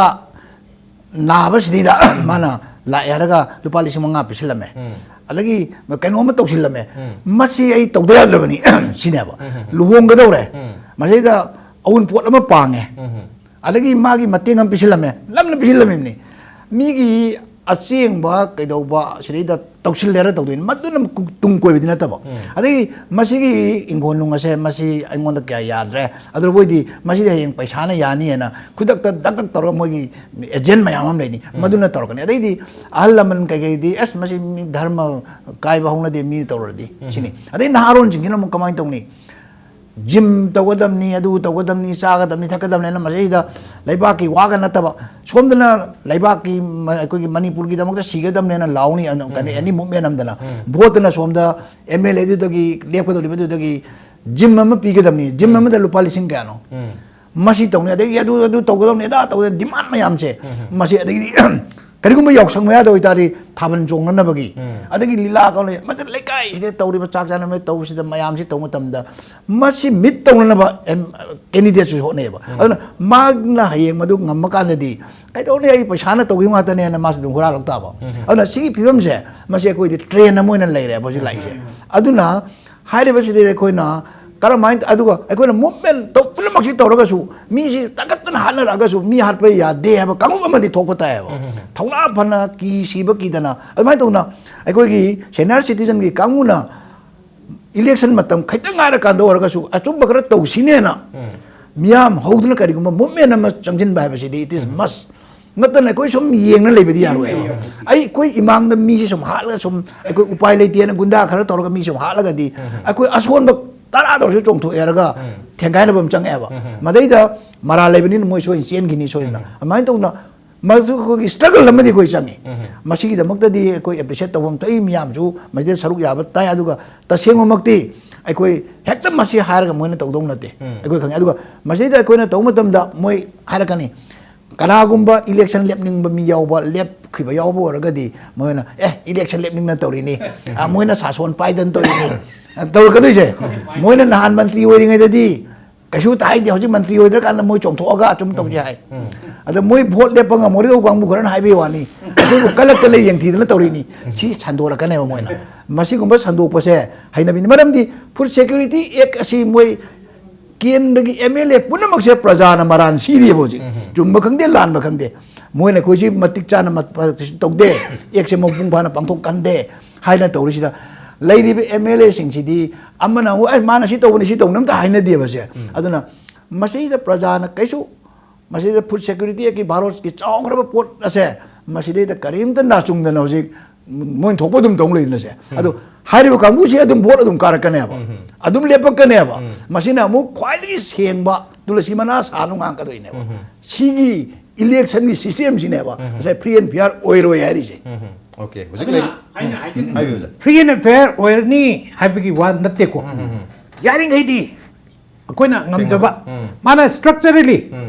ꯅꯥꯕꯁꯤꯗꯩꯗ ꯃꯥꯅ ꯂꯥꯛꯑꯦ ꯍꯥꯏꯔꯒ ꯂꯨꯄꯥ ꯂꯤꯁꯤꯡ ꯃꯉꯥ ꯄꯤꯁꯤꯜꯂꯝꯃꯦ, ꯑꯗꯒꯤ ꯀꯩꯅꯣꯝꯃ ꯇꯧꯁꯤꯜꯂꯝꯃꯦ, ꯃꯁꯤ ꯑꯩ ꯇꯧꯗ ꯌꯥꯗ꯭ꯔꯕꯅꯤ ꯁꯤꯅꯦꯕ꯫ ꯂꯨꯍꯣꯡꯒꯗꯧꯔꯦ, ꯃꯁꯤꯗ ꯑꯎꯟꯄꯣꯠ ꯑꯃ ꯄꯥꯡꯉꯦ, ꯑꯗꯒꯤ ꯃꯥꯒꯤ ꯃꯇꯦꯡ ꯑꯃ ꯄꯤꯁꯤꯜꯂꯝꯃꯦ, ꯅꯝꯅ ꯄꯤꯁꯤꯜꯂꯝꯃꯤꯕꯅꯤ꯫ ꯃꯤꯒꯤ ꯑꯆꯦꯡꯕ ꯀꯩꯗꯧꯕ ꯁꯤꯗꯩꯗ ꯇꯧꯁꯤꯜꯂꯦꯔ ꯇꯧꯗꯣꯏꯅꯤ, ꯃꯗꯨꯅ ꯀꯨ-, ꯇꯨꯡ ꯀꯣꯏꯕꯗꯤ ꯅꯠꯇꯕ꯫ ꯑꯗꯒꯤ ꯃꯁꯤꯒꯤ ꯏꯪꯈꯣꯜ ꯅꯨꯡ ꯑꯁꯦ ꯃꯁꯤ ꯑꯩꯉꯣꯟꯗ ꯀꯌꯥ ꯌꯥꯗ꯭ꯔꯦ, ꯑꯗꯨꯕꯨꯗꯤ ꯃꯁꯤꯗꯤ ꯍꯌꯦꯡ ꯄꯩꯁꯥꯅ ꯌꯥꯅꯤ ꯍꯥꯏꯅ ꯈꯨꯗꯛꯇ ꯗꯛ ꯗꯛ ꯇꯧꯔꯒ ꯃꯣꯏꯒꯤ agent ꯃꯌꯥꯝ ꯑꯃ ꯂꯩꯅꯤ, ꯃꯗꯨꯅ ꯇꯧꯔꯛꯀꯅꯤ꯫ ꯑꯗꯩꯗꯤ ꯑꯍꯜ ꯂꯃꯟ ꯀꯩꯀꯩꯗꯤ, "ꯑꯁ, ꯃꯁꯤ ꯃꯤ ꯙꯔꯃ ꯀꯥꯏꯕ ꯍꯧꯅꯗꯦ, ꯃꯤ ꯇꯧꯔꯗꯤ" ꯁꯤꯅꯤ꯫ ꯑꯗꯩ ꯅꯍꯥꯔꯣꯟꯁꯤꯡꯁꯤꯅ ꯑꯃꯨꯛ ꯀꯃꯥꯏꯅ ꯇꯧꯅꯤ? Gym ꯇꯧꯒꯗꯕꯅꯤ, ꯑꯗꯨ ꯇꯧꯒꯗꯕꯅꯤ, ꯆꯥꯒꯗꯕꯅꯤ, ꯊꯛꯀꯗꯕꯅꯤꯅ ꯃꯁꯤꯗ ꯂꯩꯕꯥꯛꯀꯤ ꯋꯥꯒ ꯅꯠꯇꯕ, ꯁꯣꯝꯗꯅ ꯂꯩꯕꯥꯛꯀꯤ ꯃ-, ꯑꯩꯈꯣꯏꯒꯤ ꯃꯅꯤꯄꯨꯔꯒꯤꯗꯃꯛꯇ ꯁꯤꯒꯗꯕꯅꯦꯅ ꯂꯥꯎꯅꯤ, ꯑꯗꯨꯝ ꯀꯔꯤ, any movement ꯑꯃꯗꯅ꯫ Vote ꯇꯅ ꯁꯣꯝꯗ MLA ꯗꯨꯗꯒꯤ ꯂꯦꯞꯀꯗꯧꯔꯤꯕꯗꯨꯗꯒꯤ gym ꯑꯃ ꯄꯤꯒꯗꯕꯅꯤ, gym ꯑꯃꯗ ꯂꯨꯄꯥ ꯂꯤꯁꯤꯡ ꯀꯌꯥꯅꯣ? ꯃꯁꯤ ꯇꯧꯅꯤ, ꯑꯗꯒꯤ ꯑꯗꯨ, ꯑꯗꯨ ꯇꯧꯒꯗꯕꯅꯤ, ꯑꯗꯥ ꯇꯧꯒꯗꯕꯅꯤ, demand ꯃꯌꯥꯝꯁꯦ, ꯃꯁꯤ, ꯑꯗꯒꯤꯗꯤ ꯀꯔꯤꯒꯨꯝꯕ ꯌꯥꯎꯁꯪ ꯃꯌꯥꯗ ꯑꯣꯏꯇꯥꯔꯗꯤ ꯊꯥꯕꯜ ꯆꯣꯡꯅꯅꯕꯒꯤ, ꯑꯗꯒꯤ ꯂꯤꯂꯥ ꯀꯧꯅ, ꯃꯗꯨ ꯂꯩꯀꯥꯏꯁꯤꯗ ꯇꯧꯔꯤꯕ ꯆꯥꯛ ꯆꯥꯅꯕ ꯇꯧꯕꯁꯤꯗ ꯃꯌꯥꯝꯁꯤ ꯇꯧꯕ ꯃꯇꯝꯗ ꯃꯁꯤ meet ꯇꯧꯅꯅꯕ ꯑꯦꯝ-, candidate ꯁꯨ ꯍꯣꯠꯅꯩꯌꯦꯕ꯫ ꯑꯗꯨꯅ ꯃꯥꯅ ꯍꯌꯦꯡ ꯃꯗꯨ ꯉꯝꯃꯀꯥꯟꯗꯗꯤ, "ꯀꯩꯗꯧꯅꯤ, ꯑꯩ ꯄꯩꯁꯥꯅ ꯇꯧꯈꯤꯕ ꯉꯥꯛꯇꯅꯦꯅ" ꯃꯥꯁꯨ ꯑꯗꯨꯝ ꯍꯨꯔꯥꯜꯂꯛ ꯇꯥꯕ꯫ ꯑꯗꯨꯅ ꯁꯤꯒꯤ ꯐꯤꯕꯝꯁꯦ, ꯃꯁꯤ ꯑꯩꯈꯣꯏꯗꯤ trend ꯑꯃ ꯑꯣꯏꯅ ꯂꯩꯔꯦꯕ ꯍꯧꯖꯤꯛ ꯂꯥꯛꯏꯁꯦ꯫ ꯑꯗꯨꯅ ꯍꯥꯏꯔꯤꯕꯁꯤꯗꯤ ꯑꯩꯈꯣꯏꯅ ꯀꯔꯝꯍꯥꯏꯅ, ꯑꯗꯨꯒ ꯑꯩꯈꯣꯏꯅ movement ꯇꯧ, ꯄꯨꯝꯅꯃꯛꯁꯤ ꯇꯧꯔꯒꯁꯨ, ꯃꯤꯁꯤ ꯇꯥꯈꯠꯇꯅ ꯍꯥꯠꯅꯔꯛꯑꯒꯁꯨ ꯃꯤ ꯍꯥꯠꯄ ꯌꯥꯗꯦ ꯍꯥꯏꯕ ꯀꯥꯡꯂꯨꯞ ꯑꯃꯗꯤ ꯊꯣꯛꯄ ꯇꯥꯏꯌꯦꯕ꯫ ꯊꯧꯅꯥ ꯐꯅ ꯀꯤ ꯁꯤꯕ ꯀꯤꯗꯅ ꯑꯗꯨꯃꯥꯏꯅ ꯇꯧꯅ ꯑꯩꯈꯣꯏꯒꯤ senior citizenꯒꯤ ꯀꯥꯡꯕꯨꯅ election ꯃꯇꯝ ꯈꯤꯇꯪ ꯉꯥꯏꯔꯀꯥꯟꯗ ꯑꯣꯏꯔꯒꯁꯨ ꯑꯆꯨꯝꯕ ꯈꯔ ꯇꯧꯁꯤꯅꯦꯅ ꯃꯤꯌꯥꯝ ꯍꯧꯗꯨꯅ ꯀꯔꯤꯒꯨꯝꯕ movement ꯑꯃ ꯆꯪꯁꯤꯟꯕ ꯍꯥꯏꯕꯁꯤꯗꯤ it is must꯫ ꯅꯠꯇꯅ ꯑꯩꯈꯣꯏ ꯁꯨꯝ ꯌꯦꯡꯅ ꯂꯩꯕꯗꯤ ꯌꯥꯔꯣꯏ꯫ ꯑꯩ, ꯑꯩꯈꯣꯏ ꯏꯃꯥꯡꯗ ꯃꯤꯁꯦ ꯁꯨꯝ ꯍꯥꯠꯂꯒ ꯁꯨꯝ ꯑꯩꯈꯣꯏ ꯎꯄꯥꯏ ꯂꯩꯇꯦꯅ ꯒꯨꯟꯗꯥ ꯈꯔ ꯇꯧꯔꯒ ꯃꯤ ꯁꯨꯝ ꯍꯥꯠꯂꯒꯗꯤ ꯑꯩꯈꯣꯏ ꯑꯁꯣꯟꯕ ꯇꯔꯥꯗ ꯑꯣꯏꯔꯁꯨ ꯆꯣꯡꯊꯣꯛꯑꯦꯔꯒ ꯊꯦꯡꯒꯥꯏꯅꯕ ꯑꯃ ꯆꯪꯉꯛꯑꯦꯕ꯫ ꯃꯗꯩꯗ ꯃꯔꯥꯜ ꯂꯩꯕꯅꯤꯅ ꯃꯣꯏ ꯁꯣꯏꯅ ꯆꯦꯟꯈꯤꯅꯤ ꯁꯣꯏꯗꯅ꯫ ꯑꯗꯨꯃꯥꯏꯅ ꯇꯧꯅ ꯃꯗꯨ ꯑꯩꯈꯣꯏꯒꯤ struggle ꯑꯃꯗꯤ ꯑꯩꯈꯣꯏ ꯆꯪꯉꯤ꯫ ꯃꯁꯤꯒꯤꯗꯃꯛꯇꯗꯤ ꯑꯩꯈꯣꯏ appreciate ꯇꯧꯐꯝ ꯊꯣꯛꯏ, ꯃꯤꯌꯥꯝꯁꯨ ꯃꯁꯤꯗ ꯁꯔꯨꯛ ꯌꯥꯕ ꯇꯥꯏ꯫ ꯑꯗꯨꯒ ꯇꯁꯦꯡꯕꯃꯛꯇꯤ ꯑꯩꯈꯣꯏ ꯍꯦꯛꯇ ꯃꯁꯤ ꯍꯥꯏꯔꯒ ꯃꯣꯏꯅ ꯇꯧꯗꯧ ꯅꯠꯇꯦ, ꯑꯩꯈꯣꯏ ꯈꯪꯉꯤ꯫ ꯑꯗꯨꯒ ꯃꯁꯤꯗ ꯑꯩꯈꯣꯏꯅ ꯇꯧꯕ ꯃꯇꯝꯗ ꯃꯣꯏ ꯍꯥꯏꯔꯛꯀꯅꯤ, ꯀꯅꯥꯒꯨꯝꯕ election ꯂꯦꯞꯅꯤꯡꯕ ꯃꯤ ꯌꯥꯎꯕ, ꯂꯦꯞꯈꯤꯕ ꯌꯥꯎꯕ ꯑꯣꯏꯔꯒꯗꯤ ꯃꯣꯏꯅ, "ꯑꯦ, election ꯂꯦꯞꯅꯤꯡꯅ ꯇꯧꯔꯤꯅꯤ, ꯑ, ꯃꯣꯏꯅ ꯁꯥꯁꯣꯟ ꯄꯥꯏꯗꯅ ꯇꯧꯔꯤꯅꯤ", ꯑ, ꯇꯧꯔꯛꯀꯗꯣꯏꯁꯦ꯫ ꯃꯣꯏꯅ ꯅꯍꯥꯟ ꯃꯟꯇ꯭ꯔꯤ ꯑꯣꯏꯔꯤꯉꯩꯗꯗꯤ ꯀꯩꯁꯨ ꯍꯥꯏꯗꯦ, ꯍꯧꯖꯤꯛ ꯃꯟꯇ꯭ꯔꯤ ꯑꯣꯏꯗ꯭ꯔꯀꯥꯟꯗ ꯃꯣꯏ ꯆꯣꯡꯊꯣꯛꯑꯒ ꯑꯆꯨꯝ ꯇꯧꯁꯦ ꯍꯥꯏ꯫ ꯑꯗ ꯃꯣꯏ vote ꯂꯦꯞꯄ ꯉꯝꯃꯣꯏꯗꯧꯕ ꯀꯥꯡꯕꯨ ꯈꯔꯅ ꯍꯥꯏꯕꯒꯤ ꯋꯥꯅꯤ, ꯑꯩꯈꯣꯏꯕꯨ ꯀꯜꯂꯛꯇ ꯂꯩ ꯌꯦꯡꯊꯤꯗꯅ ꯇꯧꯔꯤꯅꯤ꯫ ꯁꯤ ꯁꯟꯗꯣꯔꯛꯀꯅꯦꯕ ꯃꯣꯏꯅ꯫ ꯃꯁꯤꯒꯨꯝꯕ ꯁꯟꯗꯣꯛꯄꯁꯦ ꯍꯩꯅꯕꯤꯅꯤ꯫ ꯃꯔꯝꯗꯤ Food Security Act ꯑꯁꯤ ꯃꯣꯏ ꯀꯦꯟꯗ꯭ꯔꯒꯤ MLA ꯄꯨꯝꯅꯃꯛꯁꯦ ꯄ꯭ꯔꯖꯥꯅ ꯃꯔꯥꯟ ꯁꯤꯔꯤꯑꯕ ꯍꯧꯖꯤꯛ꯫ ꯆꯨꯝꯕ ꯈꯪꯗꯦ, ꯂꯥꯟꯕ ꯈꯪꯗꯦ꯫ ꯃꯣꯏꯅ ꯑꯩꯈꯣꯏꯁꯤ ꯃꯇꯤꯛ ꯆꯥꯅ ꯃ-, ꯄ-, ꯇꯧꯗꯦ, Actꯁꯦ ꯃꯄꯨꯡ ꯐꯥꯅ ꯄꯥꯡꯊꯣꯛꯍꯟꯗꯦ ꯍꯥꯏꯅ ꯇꯧꯔꯤꯁꯤꯗ, ꯂꯩꯔꯤꯕ MLAꯁꯤꯡꯁꯤꯗꯤ ꯑꯃꯅ ꯑꯃꯨꯛ, "ꯑꯦ, ꯃꯥꯅ ꯁꯤ ꯇꯧꯕꯅꯤ, ꯁꯤ ꯇꯧꯕꯅꯤ" ꯑꯝꯇ ꯍꯥꯏꯅꯗꯦꯕꯁꯦ꯫ ꯑꯗꯨꯅ ꯃꯁꯤꯗ ꯄ꯭ꯔꯖꯥꯅ ꯀꯩꯁꯨ, ꯃꯁꯤꯗ Food Security Actꯀꯤ ꯚꯥꯔꯠꯀꯤ ꯆꯥꯎꯈ꯭ꯔꯕ ꯄꯣꯠ ꯑꯁꯦ ꯃꯁꯤꯗꯩꯗ ꯀꯔꯤꯝꯇ ꯅꯥꯆꯨꯡꯗꯅ ꯍꯧꯖꯤꯛ ꯃꯣꯏ ꯊꯣꯛꯄ ꯑꯗꯨꯝ ꯇꯧ ꯂꯩꯗꯅꯁꯦ꯫ ꯑꯗꯣ ꯍꯥꯏꯔꯤꯕ ꯀꯥꯡꯕꯨꯁꯦ ꯑꯗꯨꯝ vote ꯑꯗꯨꯝ ꯀꯥꯔꯛꯀꯅꯦꯕ, ꯑꯗꯨꯝ ꯂꯦꯞꯄꯛꯀꯅꯦꯕ꯫ ꯃꯁꯤꯅ ꯑꯃꯨꯛ ꯈ꯭ꯋꯥꯏꯗꯒꯤ ꯁꯦꯡꯕ ꯇꯨꯂꯁꯤ ꯃꯅꯥ ꯁꯥꯅ ꯉꯥꯡꯀꯗꯣꯏꯅꯦꯕ꯫ ꯁꯤꯒꯤ electionꯒꯤ systemꯁꯤꯅꯦꯕ ꯉꯁꯥꯏ free and fair ꯑꯣꯏꯔꯣꯏ ꯍꯥꯏꯔꯤꯁꯦ꯫ ꯑꯣꯀꯦ, ꯍꯧꯖꯤꯛ ꯂꯩ꯫ ꯑꯩꯅ ꯍꯥꯏꯖꯅꯤꯡꯕ ꯍꯥꯏꯕꯤꯌꯨ, ꯁꯥꯔ꯫ Free and fair ꯑꯣꯏꯔꯅꯤ ꯍꯥꯏꯕꯒꯤ ꯋꯥ ꯅꯠꯇꯦꯀꯣ꯫ ꯌꯥꯔꯤꯈꯩꯗꯤ ꯑꯩꯈꯣꯏꯅ ꯉꯝꯖꯕ, ꯃꯥꯅ structurally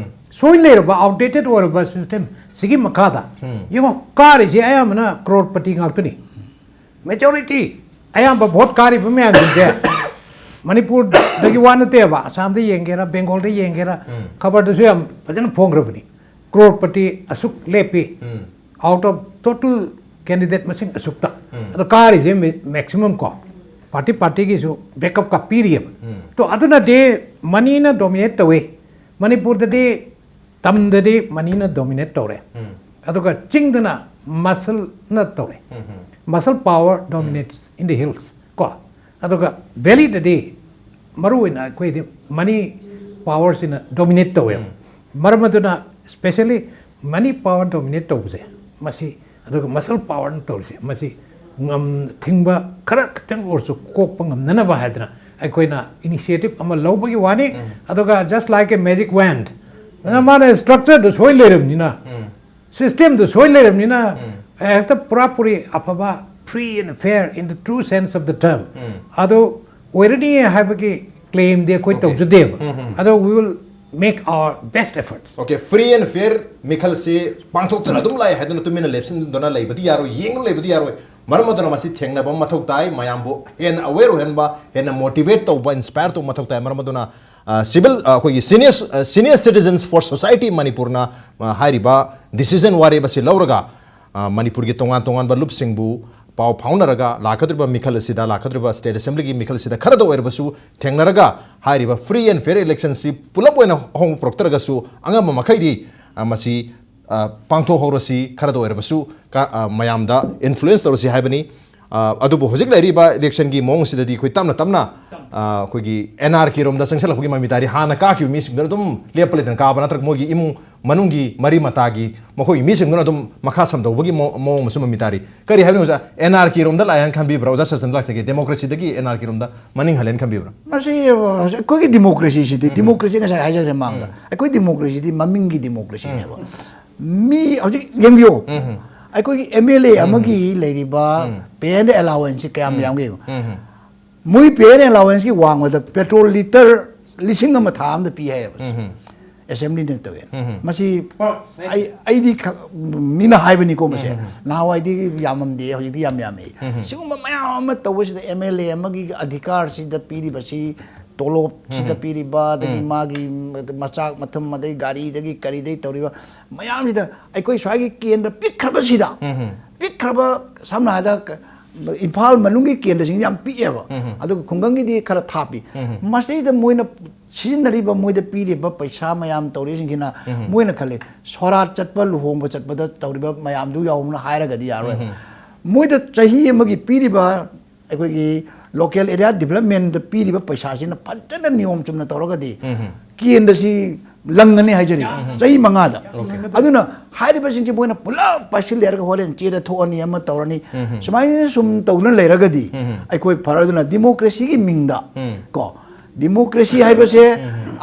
ꯁꯣꯏ ꯂꯩꯔꯕ, outdated ꯑꯣꯏꯔꯕ system ꯁꯤꯒꯤ ꯃꯈꯥꯗ, ꯌꯦꯡꯉꯣ, ꯀꯥꯔꯤꯁꯦ ꯑꯌꯥꯝꯕꯅ crorepati ꯉꯥꯛꯇꯅꯤ꯫ Majority, ꯑꯌꯥꯝꯕ vote ꯀꯥꯔꯤꯕ ꯃꯌꯥꯝꯁꯤꯡꯁꯦ ꯃꯅꯤꯄꯨꯔꯗꯒꯤ ꯋꯥ ꯅꯠꯇꯦꯕ, ꯑꯁꯥꯝꯗ ꯌꯦꯡꯒꯦꯔꯥ, ꯕꯦꯡꯒꯣꯜꯗ ꯌꯦꯡꯒꯦꯔꯥ, ꯈꯕꯔꯗꯁꯨ ꯌꯥꯝ ꯐꯖꯅ ꯐꯣꯡꯈ꯭ꯔꯕꯅꯤ꯫ Crorepati ꯑꯁꯨꯛ ꯂꯦꯞꯄꯤ, out of total candidate ꯃꯁꯤꯡ ꯑꯁꯨꯛꯇ꯫ ꯑꯗꯣ ꯀꯥꯔꯤꯁꯦ maximum ꯀꯣ, ꯄꯥꯔꯇꯤ ꯄꯥꯔꯇꯤꯒꯤꯁꯨ ꯕ꯭ꯔꯦꯛꯑꯞ ꯀꯞꯄꯤꯔꯤꯑꯕ꯫ ꯇꯣ ꯑꯗꯨꯅꯗꯤ ꯃꯅꯤꯅ ꯗꯣꯃꯤꯅꯦꯠ ꯇꯧꯋꯤ꯫ ꯃꯅꯤꯄꯨꯔꯗꯗꯤ ꯇꯝꯗꯗꯤ ꯃꯅꯤꯅ ꯗꯣꯃꯤꯅꯦꯠ ꯇꯧꯔꯦ꯫ ꯑꯗꯨꯒ ꯆꯤꯡꯗꯅ ꯃꯁꯜꯅ ꯇꯧꯔꯦ꯫ Muscle power dominates in the hills ꯀꯣ꯫ ꯑꯗꯨꯒ ꯚꯦꯂꯤꯗꯗꯤ ꯃꯔꯨ ꯑꯣꯏꯅ ꯑꯩꯈꯣꯏꯗꯤ ꯃꯅꯤ ꯄꯥꯋꯔꯁꯤꯅ ꯗꯣꯃꯤꯅꯦꯠ ꯇꯧꯋꯦꯕ꯫ ꯃꯔꯝ ꯑꯗꯨꯅ ꯁ꯭ꯄꯦꯁꯦꯜꯂꯤ ꯃꯅꯤ ꯄꯥꯋꯔ ꯗꯣꯃꯤꯅꯦꯠ ꯇꯧꯕꯁꯦ ꯃꯁꯤ, ꯑꯗꯨꯒ ꯃꯁꯜ ꯄꯥꯋꯔꯅ ꯇꯧꯔꯤꯁꯦ ꯃꯁꯤ ꯉꯝ ꯊꯤꯡꯕ ꯈꯔ ꯈꯤꯇꯪ ꯑꯣꯏꯔꯁꯨ ꯀꯣꯛꯄ ꯉꯝꯅꯅꯕ ꯍꯥꯏꯗꯅ ꯑꯩꯈꯣꯏꯅ ꯏꯅꯤꯁꯤꯌꯦꯇꯤꯞ ꯑꯃ ꯂꯧꯕꯒꯤ ꯋꯥꯅꯤ꯫ ꯑꯗꯨꯒ just like a magic wand, ꯃꯥꯅ ꯁ꯭ꯇ꯭ꯔꯛꯆꯔꯗꯨ ꯁꯣꯏ ꯂꯩꯔꯕꯅꯤꯅ, ꯁꯤꯁꯇꯦꯝꯗꯨ ꯁꯣꯏ ꯂꯩꯔꯕꯅꯤꯅ ꯍꯦꯛꯇ ꯄꯨꯔꯥ ꯄꯨꯔꯤ ꯑꯐꯕ, free and fair in the true sense of the term ꯑꯗꯨ ꯑꯣꯏꯔꯅꯤ ꯍꯥꯏꯕꯒꯤ ꯀ꯭ꯂꯦꯝꯗꯤ ꯑꯩꯈꯣꯏ Okay. ꯇꯧꯖꯗꯦꯕ꯫ ꯑꯗꯣ we will make our best efforts. Okay, free and fair ꯃꯤꯈꯜꯁꯤ ꯄꯥꯡꯊꯣꯛꯇꯅ ꯑꯗꯨꯝ ꯂꯥꯛꯑꯦ ꯍꯥꯏꯗꯨꯅ ꯇꯨꯃꯤꯟꯅ ꯂꯦꯞꯁꯤꯟꯗꯨꯅ ꯂꯩꯕꯗꯤ ꯌꯥꯔꯣꯏ, ꯌꯦꯡꯗꯨꯅ ꯂꯩꯕꯗꯤ ꯌꯥꯔꯣꯏ꯫ ꯃꯔꯝ ꯑꯗꯨꯅ ꯃꯁꯤ ꯊꯦꯡꯅꯕ ꯑꯃ ꯃꯊꯧ ꯇꯥꯏ꯫ ꯃꯌꯥꯝꯕꯨ ꯍꯦꯟꯅ ꯑꯋꯦꯌꯔ ꯑꯣꯏꯍꯟꯕ, ꯍꯦꯟꯅ ꯃꯣꯇꯤꯚꯦꯠ ꯇꯧꯕ, ꯏꯟꯁꯄꯥꯌꯔ ꯇꯧꯕ ꯃꯊꯧ ꯇꯥꯏ꯫ ꯃꯔꯝ ꯑꯗꯨꯅ ꯁꯤꯚꯤꯜ, ꯑꯩꯈꯣꯏꯒꯤ ꯁꯤꯅꯤꯌꯔ, ꯁꯤꯅꯤꯌꯔ ꯁꯤꯇꯤꯖꯟꯁ ꯐꯣꯔ ꯁꯣꯁꯥꯏꯇꯤ ꯃꯅꯤꯄꯨꯔꯅ, ꯑ, ꯍꯥꯏꯔꯤꯕ ꯗꯤꯁꯤꯖꯟ ꯋꯥꯔꯦꯞ ꯑꯁꯤ ꯂꯧꯔꯒ, ꯑ, ꯃꯅꯤꯄꯨꯔꯒꯤ ꯇꯣꯉꯥꯟ ꯇꯣꯉꯥꯟꯕ ꯂꯨꯞꯁꯤꯡꯕꯨ ꯄꯥꯎ ꯐꯥꯎꯅꯔꯒ ꯂꯥꯛꯀꯗꯧꯔꯤꯕ ꯃꯤꯈꯜ ꯑꯁꯤꯗ, ꯂꯥꯛꯀꯗꯧꯔꯤꯕ ꯁ꯭ꯇꯦꯠ ꯑꯦꯁꯦꯝꯕ꯭ꯂꯤꯒꯤ ꯃꯤꯈꯜ ꯑꯁꯤꯗ ꯈꯔꯗ ꯑꯣꯏꯔꯕꯁꯨ ꯊꯦꯡꯅꯔꯒ ꯍꯥꯏꯔꯤꯕ ꯐ꯭ꯔꯤ ꯑꯦꯟ ꯐꯦꯌꯔ ꯏꯂꯦꯛꯁꯟꯁꯤ ꯄꯨꯂꯞ ꯑꯣꯏꯅ ꯑꯍꯣꯡꯕ ꯄꯨꯔꯛꯇ꯭ꯔꯒꯁꯨ ꯑꯉꯝꯕ ꯃꯈꯩꯗꯤ, ꯑ, ꯃꯁꯤ, ꯑ, ꯄꯥꯡꯊꯣꯛꯍꯧꯔꯁꯤ, ꯈꯔꯗ ꯑꯣꯏꯔꯕꯁꯨ ꯀ-, ꯑ, ꯃꯌꯥꯝꯗ ꯏꯟꯐ꯭ꯂꯨꯌꯦꯟꯁ ꯇꯧꯔꯁꯤ ꯍꯥꯏꯕꯅꯤ꯫ ꯑ, ꯑꯗꯨꯕꯨ ꯍꯧꯖꯤꯛ ꯂꯩꯔꯤꯕ ꯏꯂꯦꯛꯁꯟꯒꯤ ꯃꯑꯣꯡꯁꯤꯗꯗꯤ ꯑꯩꯈꯣꯏ ꯇꯞꯅ ꯇꯞꯅ, ꯑ, ꯑꯩꯈꯣꯏꯒꯤ ꯑꯦꯟ ꯑꯥꯔ ꯀꯦ ꯔꯣꯝꯗ ꯆꯪꯁꯤꯜꯂꯛꯄꯒꯤ ꯃꯃꯤ ꯇꯥꯔꯤ꯫ ꯍꯥꯟꯅ ꯀꯥꯈꯤꯕ ꯃꯤꯁꯤꯡꯗꯨꯅ ꯑꯗꯨꯝ ꯂꯦꯞꯄ ꯂꯩꯇꯅ ꯀꯥꯕ ꯅꯠꯇ꯭ꯔꯒ ꯃꯣꯏꯒꯤ ꯏꯃꯨꯡ ꯃꯅꯨꯡꯒꯤ ꯃꯔꯤ ꯃꯇꯥꯒꯤ ꯃꯈꯣꯏꯒꯤ ꯃꯤꯁꯤꯡꯗꯨꯅ ꯑꯗꯨꯝ ꯃꯈꯥ ꯁꯝꯗꯧꯕꯒꯤ ꯃꯑꯣ-, ꯃꯑꯣꯡ ꯑꯃꯁꯨ ꯃꯃꯤ ꯇꯥꯔꯤ꯫ ꯀꯔꯤ ꯍꯥꯏꯕꯅꯣ ꯑꯣꯖꯥ, ꯑꯦꯟ ꯑꯥꯔ ꯀꯦ ꯔꯣꯝꯗ ꯂꯥꯛꯑꯦ ꯍꯥꯏꯅ ꯈꯟꯕꯤꯕ꯭ꯔꯥ? ꯑꯣꯖꯥ ꯁꯆꯤꯟ ꯂꯥꯛꯆꯒꯦ, ꯗꯦꯃꯣꯀ꯭ꯔꯦꯁꯤꯗꯒꯤ ꯑꯦꯟ ꯑꯥꯔ ꯀꯦ ꯔꯣꯝꯗ ꯃꯅꯤꯡ ꯍꯜꯂꯦꯅ ꯈꯟꯕꯤꯕ꯭ꯔꯥ? ꯃꯁꯤ, ꯑ, ꯍꯧꯖꯤꯛ ꯑꯩꯈꯣꯏꯒꯤ ꯗꯤꯃꯣꯀ꯭ꯔꯦꯁꯤꯁꯤꯗꯤ, ꯎꯝ꯫ ꯗꯤꯃꯣꯀ꯭ꯔꯦꯁꯤ ꯉꯁꯥꯏ ꯍꯥꯏꯖꯈ꯭ꯔꯦ ꯃꯃꯥꯡꯗ꯫ ꯎꯝ꯫ ꯑꯩꯈꯣꯏ ꯗꯤꯃꯣꯀ꯭ꯔꯦꯁꯤꯗꯤ ꯃꯃꯤꯡꯒꯤ ꯗꯤꯃꯣꯀ꯭ꯔꯦꯁꯤꯅꯦꯕ꯫ ꯎꯝ꯫ ꯃꯤ ꯍꯧꯖꯤꯛ ꯌꯦꯡꯕꯤꯌꯨ꯫ ꯎꯝ꯫ ꯑꯩꯈꯣꯏꯒꯤ ꯑꯦꯝ ꯑꯦꯜ ꯑꯦ ꯎꯝ꯫ ꯑꯃꯒꯤ ꯂꯩꯔꯤꯕ ꯎꯝ꯫ ꯄꯦ ꯑꯦꯟ ꯑꯦꯂꯥꯋꯦꯟꯁꯁꯤ ꯀꯌꯥꯝ ꯎꯝ꯫ ꯌꯥꯝꯒꯦ ꯌꯦꯡꯉꯨ꯫ ꯎꯝ꯫ ꯃꯣꯏ ꯄꯦ ꯑꯦꯟ ꯑꯦꯂꯥꯋꯦꯟꯁꯀꯤ ꯋꯥꯡꯃꯗ ꯄꯦꯇ꯭ꯔꯣꯜ ꯂꯤꯇꯔ ꯂꯤꯁꯤꯡ ꯑꯃ ꯊꯥ ꯑꯃꯗ ꯄꯤ ꯍꯥꯏꯌꯦꯕ꯫ ꯎꯝ꯫ ꯑꯦꯁꯦꯝꯕ꯭ꯂꯤꯅ ꯇꯧꯋꯦ꯫ ꯎꯝ꯫ ꯃꯁꯤ ꯑꯩ, ꯑꯩꯗꯤ ꯈ-, ꯃꯤꯅ ꯍꯥꯏꯕꯅꯤꯀꯣ ꯃꯁꯦ꯫ ꯎꯝ꯫ ꯅꯍꯥꯟꯋꯥꯏꯗꯤ ꯌꯥꯝꯃꯝꯗꯦ, ꯍꯧꯖꯤꯛꯇꯤ ꯌꯥꯝ ꯌꯥꯝꯃꯦ꯫ ꯎꯝ꯫ ꯁꯤꯒꯨꯝꯕ ꯃꯌꯥꯝ ꯑꯃ ꯇꯧꯕꯁꯤꯗ ꯑꯦꯝ ꯑꯦꯜ ꯑꯦ ꯑꯃꯒꯤ ꯑꯙꯤꯀꯥꯔꯁꯤꯗ ꯄꯤꯔꯤꯕꯁꯤ, ꯇꯣꯂꯣꯞꯁꯤꯗ ꯎꯝ꯫ ꯄꯤꯔꯤꯕ, ꯑꯗꯒꯤ ꯎꯝ꯫ ꯃꯥꯒꯤ ꯃꯆꯥꯛ ꯃꯊꯨꯝ, ꯑꯗꯩ ꯒꯥꯔꯤꯗꯒꯤ ꯀꯔꯤꯗꯒꯤ ꯇꯧꯔꯤꯕ ꯃꯌꯥꯝꯁꯤꯗ ꯑꯩꯈꯣꯏ ꯁ꯭ꯋꯥꯏꯒꯤ ꯀꯦꯟꯗ꯭ꯔ ꯄꯤꯛꯈ꯭ꯔꯕꯁꯤꯗ, ꯎꯝ꯫ ꯄꯤꯛꯈ꯭ꯔꯕ, ꯁꯝꯅ ꯍꯥꯏꯔꯕꯗ ꯀ-, ꯏꯝꯐꯥꯜ ꯃꯅꯨꯡꯒꯤ ꯀꯦꯟꯗ꯭ꯔꯁꯤꯡ ꯌꯥꯝ ꯄꯤꯛꯑꯦꯕ, ꯑꯗꯨꯒ ꯈꯨꯡꯒꯪꯒꯤꯗꯤ ꯈꯔ ꯊꯥꯞꯄꯤ꯫ ꯃꯁꯤꯗ ꯃꯣꯏꯅ ꯁꯤꯖꯤꯟꯅꯔꯤꯕ, ꯃꯣꯏꯗ ꯄꯤꯔꯤꯕ ꯄꯩꯁꯥ ꯃꯌꯥꯝ ꯇꯧꯔꯤꯁꯤꯡꯁꯤꯅ ꯃꯣꯏꯅ ꯈꯜꯂꯤ, ꯁꯣꯔꯥꯠ ꯆꯠꯄ, ꯂꯨꯍꯣꯡꯕ ꯆꯠꯄꯗ ꯇꯧꯔꯤꯕ ꯃꯌꯥꯝꯗꯨ ꯌꯥꯎꯅ ꯍꯥꯏꯔꯒꯗꯤ ꯌꯥꯔꯣꯏ꯫ ꯃꯣꯏꯗ ꯆꯍꯤ ꯑꯃꯒꯤ ꯄꯤꯔꯤꯕ ꯑꯩꯈꯣꯏꯒꯤ local area developmentꯗ ꯄꯤꯔꯤꯕ ꯄꯩꯁꯥꯁꯤꯅ ꯐꯖꯅ ꯅꯤꯌꯣꯝ ꯆꯨꯝꯅ ꯇꯧꯔꯒꯗꯤ ꯀꯦꯟꯗ꯭ꯔꯁꯤ ꯂꯪꯉꯅꯤ ꯍꯥꯏꯖꯔꯤ, ꯆꯍꯤ ꯃꯉꯥꯗ꯫ ꯑꯗꯨꯅ ꯍꯥꯏꯔꯤꯕꯁꯤꯡꯁꯤ ꯃꯣꯏꯅ ꯄꯨꯂꯞ ꯄꯥꯏꯁꯤꯜꯂꯦꯔꯒ ꯍꯣꯔꯦꯟ ꯆꯦꯗ ꯊꯣꯛꯑꯅꯤ, ꯑꯃ ꯇꯧꯔꯅꯤ꯫ ꯁꯨꯃꯥꯏꯅ ꯁꯨꯝ ꯇꯧꯗꯨꯅ ꯂꯩꯔꯒꯗꯤ ꯑꯩꯈꯣꯏ ꯐꯔꯗꯨꯅ democracyꯒꯤ ꯃꯤꯡꯗ ꯀꯣ, democracy ꯍꯥꯏꯕꯁꯦ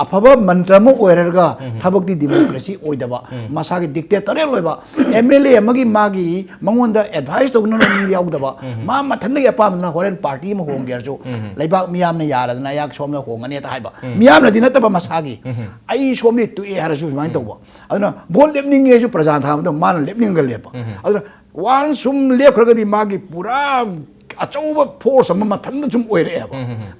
ꯑꯐꯕ ꯃꯟꯇ꯭ꯔ ꯑꯃ ꯑꯣꯏꯔꯒ ꯊꯕꯛꯇꯤ democracy ꯑꯣꯏꯗꯕ, ꯃꯁꯥꯒꯤ dictatorial ꯑꯣꯏꯕ, MLA ꯑꯃꯒꯤ ꯃꯥꯒꯤ ꯃꯉꯣꯟꯗ advice ꯇꯧꯅꯕ ꯃꯤ ꯌꯥꯎꯗꯕ, ꯃꯥ ꯃꯊꯟꯗꯒꯤ ꯑꯄꯥꯝꯕꯗꯨꯅ ꯍꯣꯔꯦꯟ party ꯑꯃ ꯍꯣꯡꯒꯦ ꯍꯥꯏꯔꯁꯨ ꯂꯩꯕꯥꯛ ꯃꯤꯌꯥꯝꯅ ꯌꯥꯔꯗꯅ ꯑꯩꯍꯥꯛ ꯁꯣꯝꯗ ꯍꯣꯡꯒꯅꯤ ꯍꯦꯛꯇ ꯍꯥꯏꯕ, ꯃꯤꯌꯥꯝꯅꯗꯤ ꯅꯠꯇꯕ ꯃꯁꯥꯒꯤ, ꯑꯩ ꯁꯣꯝꯗ ꯇꯣꯛꯑꯦ ꯍꯥꯏꯔꯁꯨ ꯁꯨꯃꯥꯏꯅ ꯇꯧꯕ꯫ ꯑꯗꯨꯅ vote ꯂꯦꯞꯅꯤꯡꯉꯦ ꯍꯥꯏꯁꯨ ꯄ꯭ꯔꯖꯥ ꯊꯥꯕꯗ ꯃꯥꯅ ꯂꯦꯞꯅꯤꯡꯉꯒ ꯂꯦꯞꯄ꯫ ꯑꯗꯨꯅ once ꯁꯨꯝ ꯂꯦꯞꯈ꯭ꯔꯒꯗꯤ ꯃꯥꯒꯤ ꯄꯨꯔꯥ ꯑꯆꯧꯕ force ꯑꯃ ꯃꯊꯟꯇ ꯁꯨꯝ ꯑꯣꯏꯔꯛꯑꯦꯕ꯫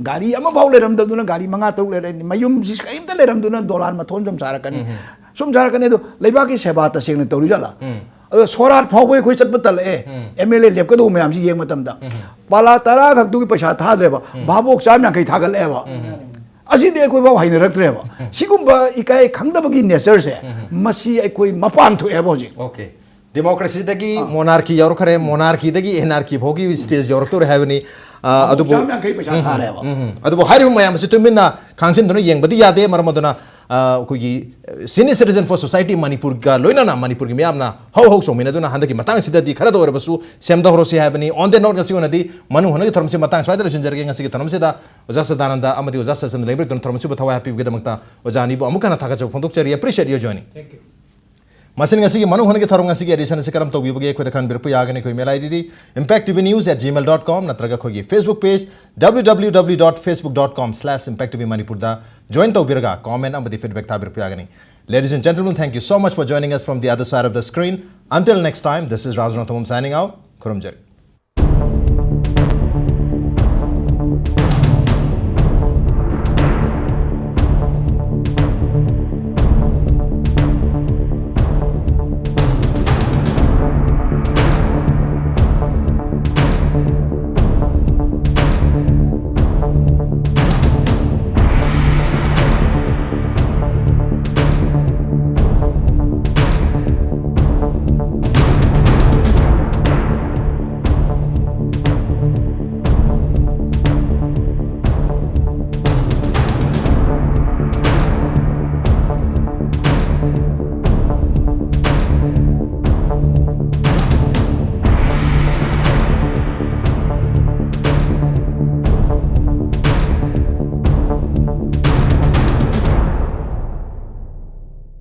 ꯒꯥꯔꯤ ꯑꯃꯐꯥꯎ ꯂꯩꯔꯝꯗꯕꯗꯨꯅ ꯒꯥꯔꯤ ꯃꯉꯥ ꯇꯔꯨꯛ ꯂꯩꯔꯛꯑꯅꯤ, ꯃꯌꯨꯝꯁꯤ ꯀꯔꯤꯝꯇ ꯂꯩꯔꯝꯗꯨꯅ ꯗꯣꯂꯥꯟ ꯃꯊꯣꯟ ꯁꯨꯝ ꯁꯥꯔꯛꯀꯅꯤ꯫ ꯁꯨꯝ ꯁꯥꯔꯛꯀꯅꯤ꯫ ꯑꯗꯣ ꯂꯩꯕꯥꯛꯀꯤ ꯁꯦꯕꯥ ꯇꯁꯦꯡꯅ ꯇꯧꯔꯤꯖꯥꯠꯂꯥ? ꯑꯗꯣ ꯁꯣꯔꯥꯠ ꯐꯥꯎꯕ ꯑꯩꯈꯣꯏ ꯆꯠꯄ ꯇꯜꯂꯛꯑꯦ꯫ MLA ꯂꯦꯞꯀꯗꯧꯕ ꯃꯌꯥꯝꯁꯤ ꯌꯦꯡꯕ ꯃꯇꯝꯗ ꯄꯥꯂꯥ ꯇꯔꯥ ꯈꯛꯇꯨꯒꯤ ꯄꯩꯁꯥ ꯊꯥꯗ꯭ꯔꯦꯕ, ꯚꯥꯕꯣꯛ ꯆꯥꯝ ꯌꯥꯡꯈꯩ ꯊꯥꯒꯠꯂꯛꯑꯦꯕ꯫ ꯑꯁꯤꯗꯤ ꯑꯩꯈꯣꯏ ꯐꯥꯎ ꯍꯩꯅꯔꯛꯇ꯭ꯔꯦꯕ꯫ ꯁꯤꯒꯨꯝꯕ ꯏꯀꯥꯏ ꯈꯪꯗꯕꯒꯤ natureꯁꯦ, ꯃꯁꯤ ꯑꯩꯈꯣꯏ ꯃꯄꯥꯟ ꯊꯣꯛꯑꯦꯕ ꯍꯧꯖꯤꯛ꯫ Okay꯫ Democracyꯗꯒꯤ monarchy ꯌꯧꯔꯛꯈ꯭ꯔꯦ, monarchyꯗꯒꯤ anarchy ꯐꯥꯎꯒꯤ stage ꯌꯧꯔꯛꯇꯧꯔꯦ ꯍꯥꯏꯕꯅꯤ꯫ ꯑ, ꯑꯗꯨꯕꯨ ꯆꯥꯝ ꯌꯥꯡꯈꯩ ꯄꯩꯁꯥ ꯊꯥꯔꯦꯕ꯫ ꯎꯝ, ꯎꯝ꯫ ꯑꯗꯨꯕꯨ ꯍꯥꯏꯔꯤꯕ ꯃꯌꯥꯝ ꯑꯁꯤ ꯇꯨꯃꯤꯟꯅ ꯈꯥꯡꯖꯤꯟꯗꯨꯅ ꯌꯦꯡꯕꯗꯤ ꯌꯥꯗꯦ꯫ ꯃꯔꯝ ꯑꯗꯨꯅ, ꯑ, ꯑꯩꯈꯣꯏꯒꯤ, ꯑ, Senior Citizen for Society ꯃꯅꯤꯄꯨꯔꯒ ꯂꯣꯏꯅꯅ ꯃꯅꯤꯄꯨꯔꯒꯤ ꯃꯤꯌꯥꯝꯅ ꯍꯧ ꯍꯧ ꯆꯣꯡꯃꯤꯟꯅꯗꯨꯅ ꯍꯟꯗꯛꯀꯤ ꯃꯇꯥꯡꯁꯤꯗꯗꯤ ꯈꯔꯗ ꯑꯣꯏꯔꯕꯁꯨ ꯁꯦꯝꯗꯍꯧꯔꯁꯤ ꯍꯥꯏꯕꯅꯤ꯫ On that note, ꯉꯁꯤ ꯑꯣꯏꯅꯗꯤ ꯃꯅꯨꯡ ꯍꯨꯠꯅꯒꯤ ꯊꯧꯔꯝꯁꯤ ꯃꯇꯥꯡ ꯁ꯭ꯋꯥꯏꯗ ꯂꯣꯏꯁꯤꯟꯖꯔꯒꯦ꯫ ꯉꯁꯤꯒꯤ ꯊꯧꯔꯝꯁꯤꯗ ꯑꯣꯖꯥ ꯁꯗꯥꯅꯟꯗ ꯑꯃꯗꯤ ꯑꯣꯖꯥ ꯁꯆꯟꯗ ꯂꯩꯃꯔꯦꯝꯕꯗꯨꯅ ꯊꯧꯔꯝꯁꯤꯕꯨ ꯊꯋꯥꯏ ꯍꯥꯞꯄꯤꯕꯒꯤꯗꯃꯛꯇ ꯑꯣꯖꯥ ꯑꯅꯤꯕꯨ ꯑꯃꯨꯛ ꯍꯟꯅ ꯊꯥꯒꯠꯆꯕ ꯐꯣꯡꯗꯣꯛꯆꯔꯤ꯫ Appreciate your joining꯫ Thank you꯫ ꯃꯁꯤꯅ ꯉꯁꯤꯒꯤ ꯃꯅꯨꯡ ꯍꯨꯠꯅꯒꯤ ꯊꯧꯔꯝ ꯉꯁꯤꯒꯤ edition ꯑꯁꯤ ꯀꯔꯝ ꯇꯧꯕꯤꯕꯒꯦ ꯑꯩꯈꯣꯏꯗ ꯈꯟꯕꯤꯔꯛꯄ ꯌꯥꯒꯅꯤ꯫ ꯑꯩꯈꯣꯏ email IDꯗꯤ impact T V news at gmail dot com ꯅꯠꯇ꯭ꯔꯒ ꯑꯩꯈꯣꯏꯒꯤ Facebook page W W W dot facebook dot com slash impact T V Manipurꯗ join ꯇꯧꯕꯤꯔꯒ comment ꯑꯃꯗꯤ feedback ꯊꯥꯕꯤꯔꯛꯄ ꯌꯥꯒꯅꯤ꯫ Ladies and gentlemen, thank you so much for joining us from the other side of the screen. Until next time, this is Rajnath Thomam signing out. ꯈꯨꯔꯨꯝꯖꯔꯤ꯫